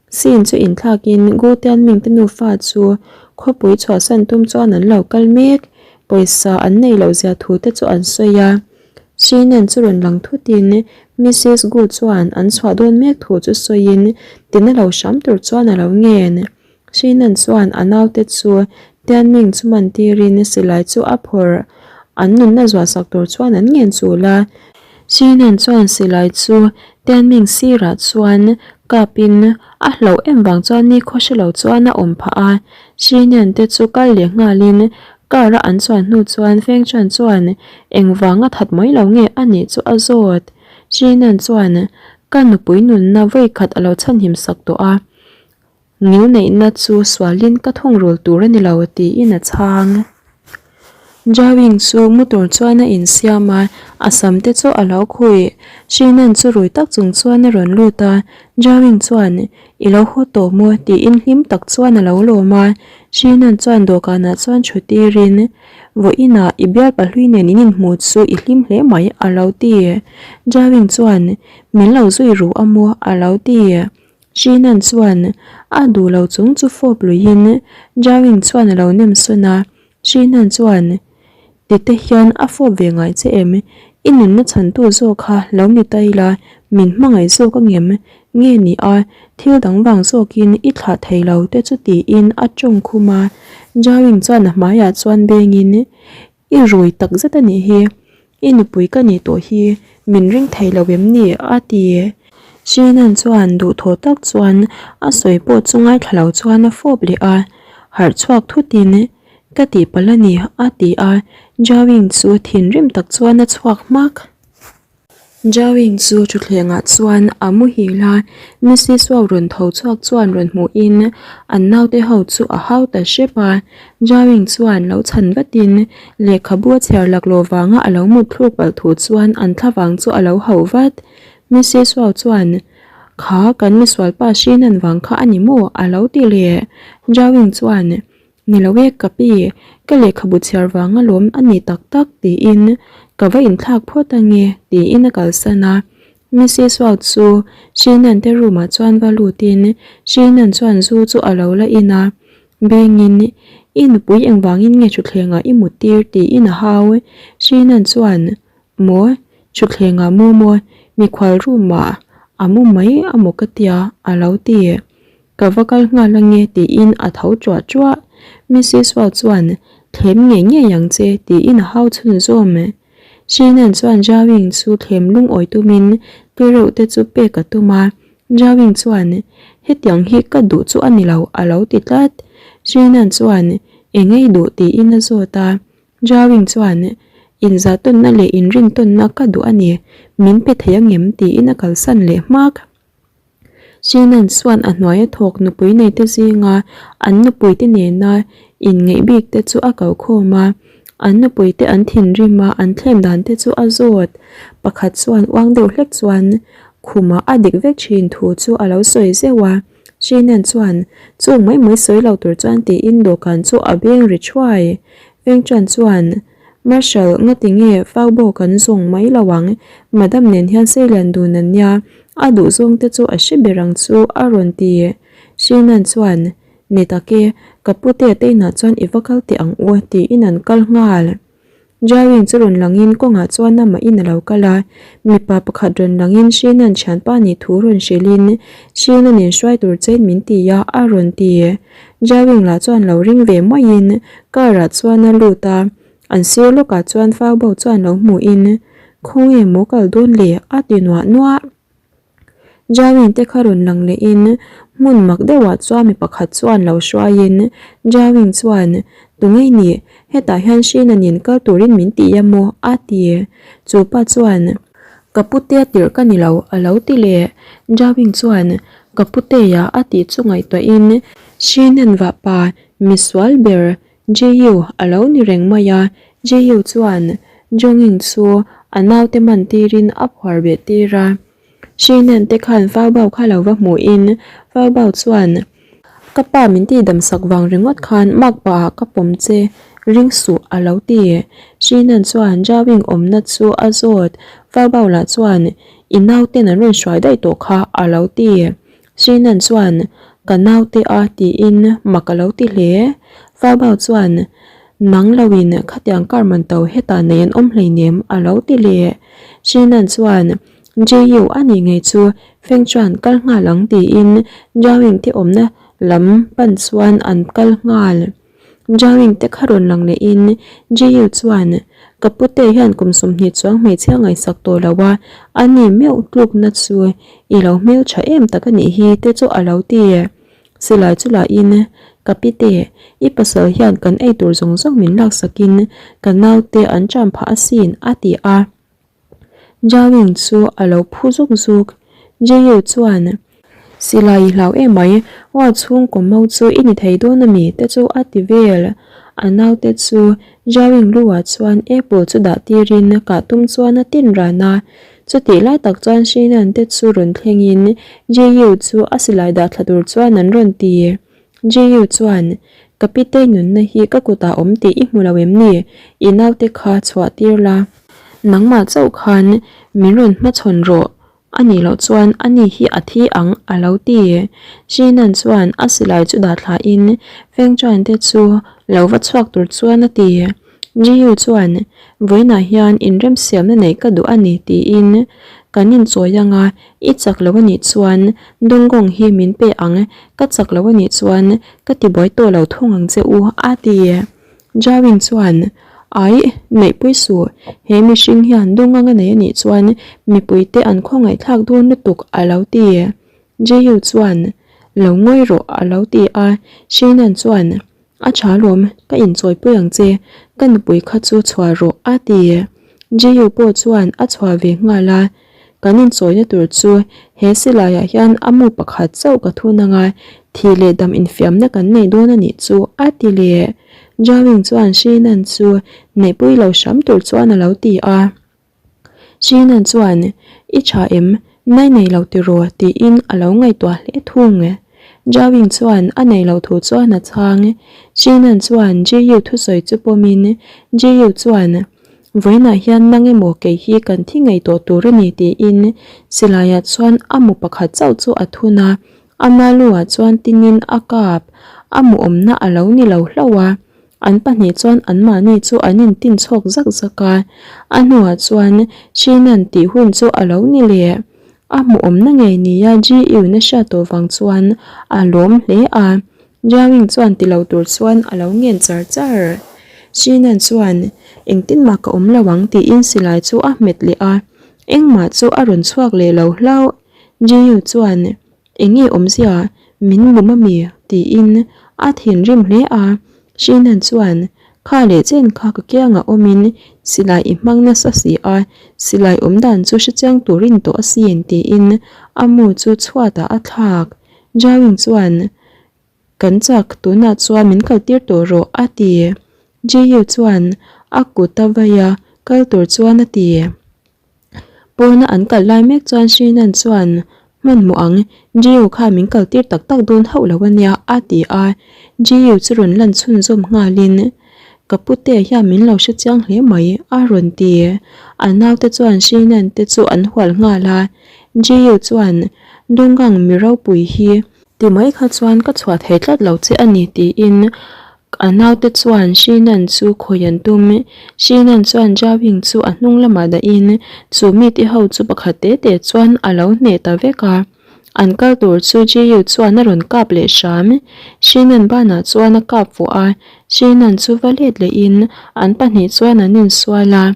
Scene chu inthlakin Gu Tianming te nufa chu khawpui chhuahsan tum chuan an lo kal mek. Pawisa an nei loh zia thu te chu an sawi a. Shinen chu rawn lang thutin Missus Gu chuan an chhuah dawn mek thu chu sawiin tina lo hram tur chuan a lo ngen. Shinan chuan a naute chu Tianming chu man tirin silai chu a phawrh. An nunna zuahsak tur chuan an ngen chul a. Shinan chuan silai chu Tianming sirah chuan kapin a hlauh em vang chuan ni khaw hre lo chuan a awm phah a. Shinan te chu kal leh nghalin car a an chuan hnu chuan Feng Chuan chuan engvanga that mai lo nge a nih chu a zawt. Shinan chuan ka nupui nunna vawikhat a lo chhanhim sak tawh a. Ngilneihna chu sualin ka thungrul tur a ni lo tiin a chhang. Jawing chu mu tur chuan a insiam a, a sam te chu a lo khuih. Shinan chu rui tak chung chuan a rawn lut a, Jawing chuan, I lo haw tawh maw? tiin hlim tak chuan a lo lawm a. Shinan chuan dawhkanah chuan thu tirin, Vawiinah i bial pahlui nen in inhmu chu i hlim hle mai a lo ti. Jawing chuan, Min lo zui ru a maw? a lo ti. Shinan chuan a duh lo chung chu fawp luiin Jawing chuan a lo nem sawn a, Shinan chuan Tite hian a fawp ve ngai che em? I nunna chhantu zawk kha lo ni ta ila min hmangaih zawk a ngem nge ni a, thil dang vang zawkin i thlah thei lo te chu tiin a tawng khum a, Jawing chuan a hmaiah chuan bengin I rui tak zet a nih hi, i nupui ka nih tawh hi min ring thei lo em ni? a ti. Shannon chuan duhthawh tak chuan a sawi pawh chu ngaithla lo chuan a fawp leh a, harh chhuak thutin ka tihpalh a ni a ti a, Jawing chu thinrim tak chuan a chhuak hmak. Jawing chu thutthlengah chuan a muhil a, Missy Suau rawn tho chhuak chuan rawn hmuhin an naute ho chu a hau ta hrep a. Jawing chuan lo chhan vatin lehkhabu a chhiar laklawh vanga a lo mut thluk palh thu chuan an thlavang chu a lo hauh vat. Missy Suau chuan, Kha kan misualpa hrinan vang kha a ni maw? a lo ti leh. Jawing chuan, Ni lo e ka pi, ka lehkhabu chhiar vang alawm a ni tak tak tiin ka va inthlak phawt ange tiin a kalsan a. Missy Suau chu Shinan te room ah chuan va lutin Shinan chuan zu chu a lo la in a, Bengin i nupui engvangin nge thutthleng ah i mut tir tiin a hau. Shinan chuan Maw thutthleng ah mu maw mikhual room ah a mu mai amaw ka tia a lo ti. Ka va kal nghal ange tiin a tho tuah tuah. Mrs Wao chuan, Thlem ngei ngei ang che tiin a hau chhun zawm. Shinan chuan Zhao-Ying chu thlem lungawi tumin te reuh te chu pek a tum a. Zhao-Ying chuan, Hetiang hi ka duh chu a ni lo a lo ti tlat. Shinan chuan, Eng ei duh tiin a zawt a. Zhao-Ying chuan, Inzahtawnna leh inrintawnna ka duh a ni, min pe thei angem tiin a kalsan leh hmak. Sinan chuan a hnuaia thawk nupui neite zinga an nupuite nena inngeih bik te chu a ko khawm a, an nupuite an thinrim a, an thlem dan te chu a zawt. Pakhat chuan uang deuh hlek chuan khumah a dik vek thin thu chu a lo sawi zeuh a. Sinan chuan chung mai mai sawi lo tur chuan tiin dawhkan chu a beng ri thuai. Vengchuan chuan. Marshal, ngati nge fau bo kan zawng mai lo ang, Madam nen hian seilian dun an nia, a duh zawng te chu a hre ber ang chu a rawn ti. Shinan chuan, Ni tak e, ka pute te inah chuan i va kal teh ang u tiin an kal nghal. Jawin chu rawn langin kawngah chuan amahin a lo kal a, mipa pakhat rawn langin Shinan thianpa nih thu rawn hrilhin Shinan in hruai tur chein min ti a a rawn ti. Jawing lah chuan lo ring ve maiin car ah chuan a lut a, an sir lawkah chuan fau bo chuan lo hmuhin Khawnge maw kal dawn le? a ti nuah nuah. Jawing te kha rawn lang lehin hmun mak deuhah chuan mi pakhat chuan lo hruaiin Jawing chuan Tungei nih, hetah hian Shina nen kal turin min ti a maw? a ti. Chu pa chuan Ka pute tirh ka ni lo a lo ti leh. Jawing chuan Ka putea a tih chu ngaihtuahin Shinen vahpa misual ber Jiyu a lo ni reng mai a, Jiyu chuan Jongin chu a naute man tirin a phuar beh tir a. Shinen te khan Faubao kha lo va hmuhin Faubao chuan Ka pa min tihdam sak vang ringawt khan makpa ah ka pawm che ring suh a lo ti. Shinen chuan Jawing awmna chu a zawt, Faubao lah chuan I nauten an rawn hruai daih tawh kha a lo ti. Srinan chuan, Ka naute a tiin mak a lo ti hle. Fabao chuan, Nang loin khatiang car man to hetah nei an awm hleinem a lo ti leh. Srinan chuan, JU a nih ngei chu Feng chuan kal nghal ang tiin Jiaoying te awmna lam pan chuan an kal nghal. Jawing te kha rawn lang lehin Jiyu chuan, Ka pute hian kum 20 chuang hmeichhia ngaihsak tawh lo a, a ni meuh tlukna chu i lo hmeltha em tak a nih hi te chu a lo ti. Silai chu lahin, Ka pite, i pasal hian kan ei tur zawng zawng min laksakin ka naute an ṭam phah asin a ti a. Jawing chu a lo phu zuk zuk. Jiyu chuan, Silai i hlau emai, Wa chhungkaw mau chu i ni thei dawn ami? te chu a ti vel. A naute chu Jawing lu ah chuan apple chu dah tirin kah tum chuan a tin ran a. Chutih lai tak chuan Shinan te chu rawn thlengin Jiyu chu a silai dah thla tur chuan an rawn ti. Jiyu chuan, Ka pitei nunna hi ka kutah awm tih i hmu lo em ni? I naute kha chhuah tir la. Nangmah chauh khan min rawn hmachhawn rawh. A nih loh chuan ani hi a thi ang a lo ti. Jinan chuan a silai chu dah thlahin Feng Chuan te chu lo va chhuak tur chuan a ti. Jiyu chuan, Vawiinah hian inremsiamna neih ka duh a ni tiin kan inchawi ang a, i chak lo a nih chuan Dawngawng hi min pe ang, ka chak lo a nih chuan ka tibuai tawh lo thung ang che u a ti. Jawin chuan, Aih, neihpui suh, he mihring hian Dawngawng a nei a nih chuan mipuite an khawngaihthlak dawn lutuk a lo ti. Jiyu chuan, Lo ngawi rawh a lo ti a, Shinan chuan, A tha lawm, ka inchawipui ang che, ka nupui kha chu chhuah rawh a ti. Jiyu pawh chuan a chhuah ve nghal a. Kan inchawina tur chu he silaiah hian a mu pakhat chauh ka thun ang a, thih leh dam infiamna kan nei dawn a nih chu, a ti leh. Jawing chuan Shinan chu neihpui lo hram tur chuan a lo ti a. Shinan chuan, I tha em? Nai nei lo tiraw? tiin a lo ngaihtuah hle thung. Jawing chuan a nei lo thu chuan a chhang. Shinan chuan Jiyu thusawi chu pawmin Jiyu chuan, Vawiinah hian nang emaw kei hi kan thi ngei tawh tur a ni tiin silaiah chuan a mu pakhat chauh chu a thun a, ama luah chuan tinin a kap, a mu awmna a lo ni lo hlauh a, an pahnih chuan anmahni chu an intin chhawk zak zak a, a hnuah chuan Hrinan tih hun chu a lo ni leh. A hmu awmna ngei nia GU-na hriat tawh vang chuan a lawm hle a. Jiawing chuan ti lo tur chuan a lo ngen char char. Shinan chuan, Engtin mah ka awm lo ang tiin silai chu a hmet leh a, engmah chu a rawn chhuak leh lo hlauh. Jiyu chuan, Enge awmzia, min bum ami? tiin a thinrim hle a. Shinan chuan, Kha leh chen kha ka kiangah awmin silai i hmang nasa si a, silai awmdan chu hrechiang turin tawh asin tiin a mu chu chhuatah a thlak. Jiawing chuan, Kan chak, tunah chuan min kaltir tawh rawh, a ti. Jiyu chuan a kut a vai a, kal tur chuan a ti. Pawna an kal lai mek chuan Shinan chuan, Hmanhmawh ang, Jiyu khan min kaltir tak tak dawn hauh lo a nia, a ti a. Jiyu chu rawn lan chhunzawm nghalin, Ka pute hian min lo hre chiang hle mai, a rawn ti. A naute chuan Shinan te chu an hual nghal a. Jiyu chuan, Donggang mi ropui hi, Ti mai kha chuan ka chhuah thei tlat lo che a ni tiin a naute chuan Shinan chu khawi an tum. Shinan chuan Jiawing chu a hnung lamah dahin chu mite ho chu pakhat te te chuan a lo hneh ta vek a. An kal tur chu Jiyu chuan a rawn kap leh hram. Shinan banah chuan a kap fuh a, Shinan chu va let lehin an pahnih chuan an insual a.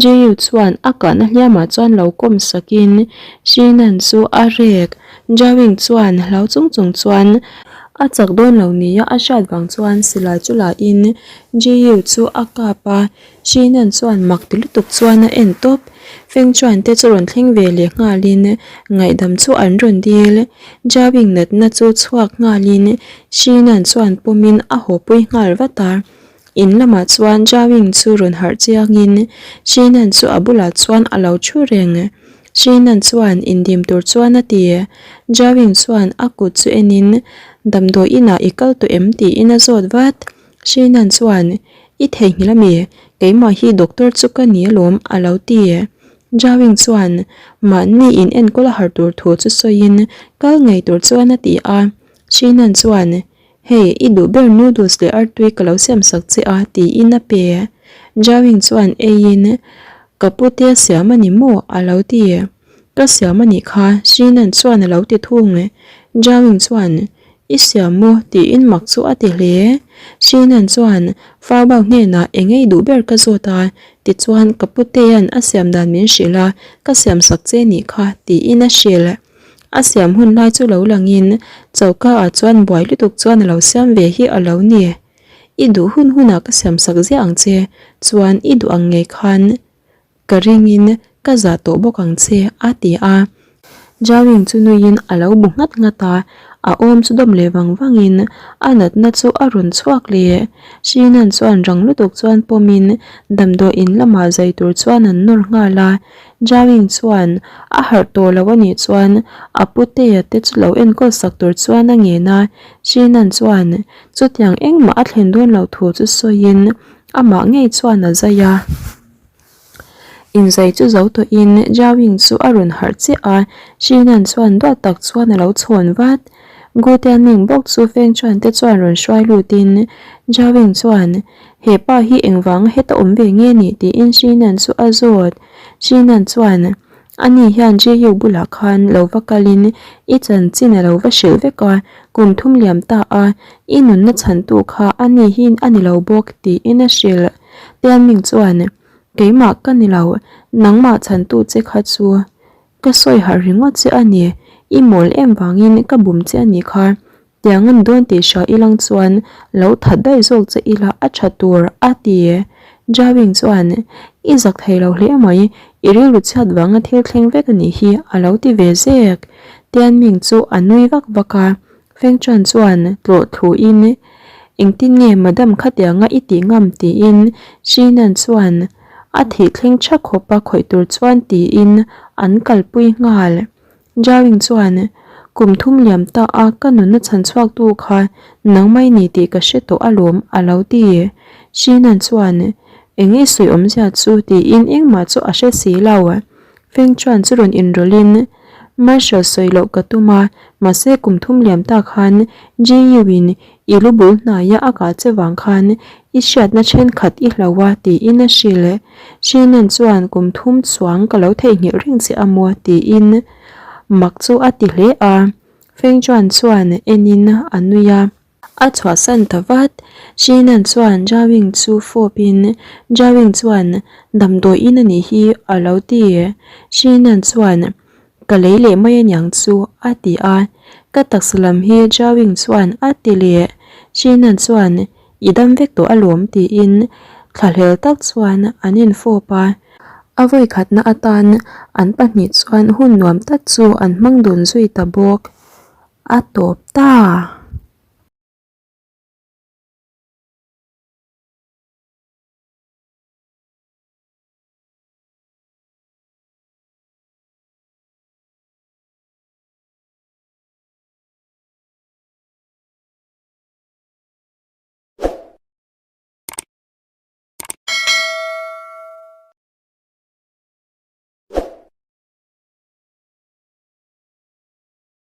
Jehu chuan a kahna hliamah chuan lo kawm sakin Shinan chu a rek. Jawing chuan hlau chung chung chuan a chak dawn lo nia a hriat vang chuan silai chu lahin Jehu chu a kap a, Shinan chuan mak ti lutuk chuan a en tawp. Feng Chuan te chu rawn thleng ve leh nghalin ngaihdam chu an rawn dil. Jawing natna chu chhuak nghalin Shinan chuan pawmin a hawpui nghal vat a. In lamah chuan Jiawing chu rawn harh chiangin Shinan chu a bulah chuan a lo thu reng. Shinan chuan indim tur chuan a ti. Jiawing chuan a kut chu enin damdawi inah i kal tawh em tiin a zawt vat. Shinan chuan I theihnghilh ami? Keimah hi doctor chu ka ni alawm a lo ti. Jiawing chuan mahni in enkawl a har tur thu chu sawiin kal ngei tur chuan a ti a. Shinan chuan Hei, i duh ber noodles leh artui ka lo siam sak che a, tiin a pe. Jiawing chuan eiin, Ka pute a siam a ni maw? a lo ti. Ka siam a nih kha, Shinan chuan a lo ti thung. Jiawing chuan, I siam maw? tiin mak chu a ti hle. Shinan chuan, Farbau hnenah eng ei duh ber ka zawt a, tichuan ka putea'n a siam dan min hrilh a, ka siam sak che nih kha, tiin a hrilh. A siam hun lai chu lo langin choka ah chuan buai lutuk chuan a lo siam ve hi a lo ni. I duh hun hunah ka siam sak ziah ang che, chuan i duh ang ngei khan ka ringin ka zah tawh bawk ang che a ti a. Jiawing chu nuiin a lo bu nghat nghat a, a awm chu dawm leh vang vangin a natna chu a rawn chhuak leh. Shinan chuan rang lutuk chuan pawmin damdawi in lamah zai tur chuan an nawr nghal a. Jiawing chuan a harh tawh lo a nih chuan a putea te chu lo enkawl sak tur chuan a ngen a, Shinan chuan chutiang engmah a thlen dawn loh thu chu sawiin amah ngei chuan a zai a. Inzai chu zo tawhin Jiawing chu a rawn harh chiah a, Shinan chuan duat tak chuan a lo chhawn vat. Gu Tianming bawk chu Feng Chuan te chuan rawn hruai lutin Jiawing chuan He pa hi engvanga heta awm ve nge ni tiin Shinan chu a zawt. Shinan chuan, Ani hian Jiyu bulah khan lo va kalin i chanchin a lo va hrilh vek a, kum thum liam ta a, i nunna chhantu kha ani hi a ni lo bawk tiin a hrilh. Tianming chuan, Keimah ka ni lo, nangmah chhantu che kha chu ka sawi harh ringawt che a ni, i mawl em vangin ka bum che a nih kha. Tiang an dawn tih hria ilang chuan lo that daih zawk che ila a tha tur a ti. Jiawing chuan. I zak thei lo hle mai, i rilru chhiat vanga thil thleng vek a nih hi, a lo ti ve zek. Tianming chu a nui vak vak a, Feng Chuan chuan tlawh thluin, Engtin nge madam khatianga i tih ngam? tiin Shinan chuan a thih thleng tha khawpa khawih tur chuan tiin an kalpui nghal. Jawing chuan, Kum thum liam ta a, ka nunna chhan chhuaktu kha nangmah i ni tih ka hre tawh alawm, a lo ti. Shinan chuan, Eng i sawi awmzia chu? tiin engmah chu a hre si lo. Feng chuan chu rawn inrawlhin, Marshal sawi loh ka tum a, mahse kum thum liam ta khan GU-in I lu bul hnaia a kah che vang khan i hriatna thenkhat i hlo a tiin a hrilh. Hrinan chuan kum thum chuang ka lo theihnghilh reng che a maw tiin mak chu a ti hle a. Feng Chuan chuan enin a nui a. A chhuahsan ta vat. Hrinan chuan Jawing chu fawpin Jawing chuan damdawiin a nih hi a lo ti. Hrinan chuan Ka lei leh mai aniang chu, a ti a. Ka taksa lam hi Jawing chuan a ti leh. Shinan chuan, I dam vek tawh alawm tiin thlahlel tak chuan an infawp a. A vawikhatna atan an pahnih chuan hun nuam tak chu an hmang dun zui ta bawk. A tawp ta!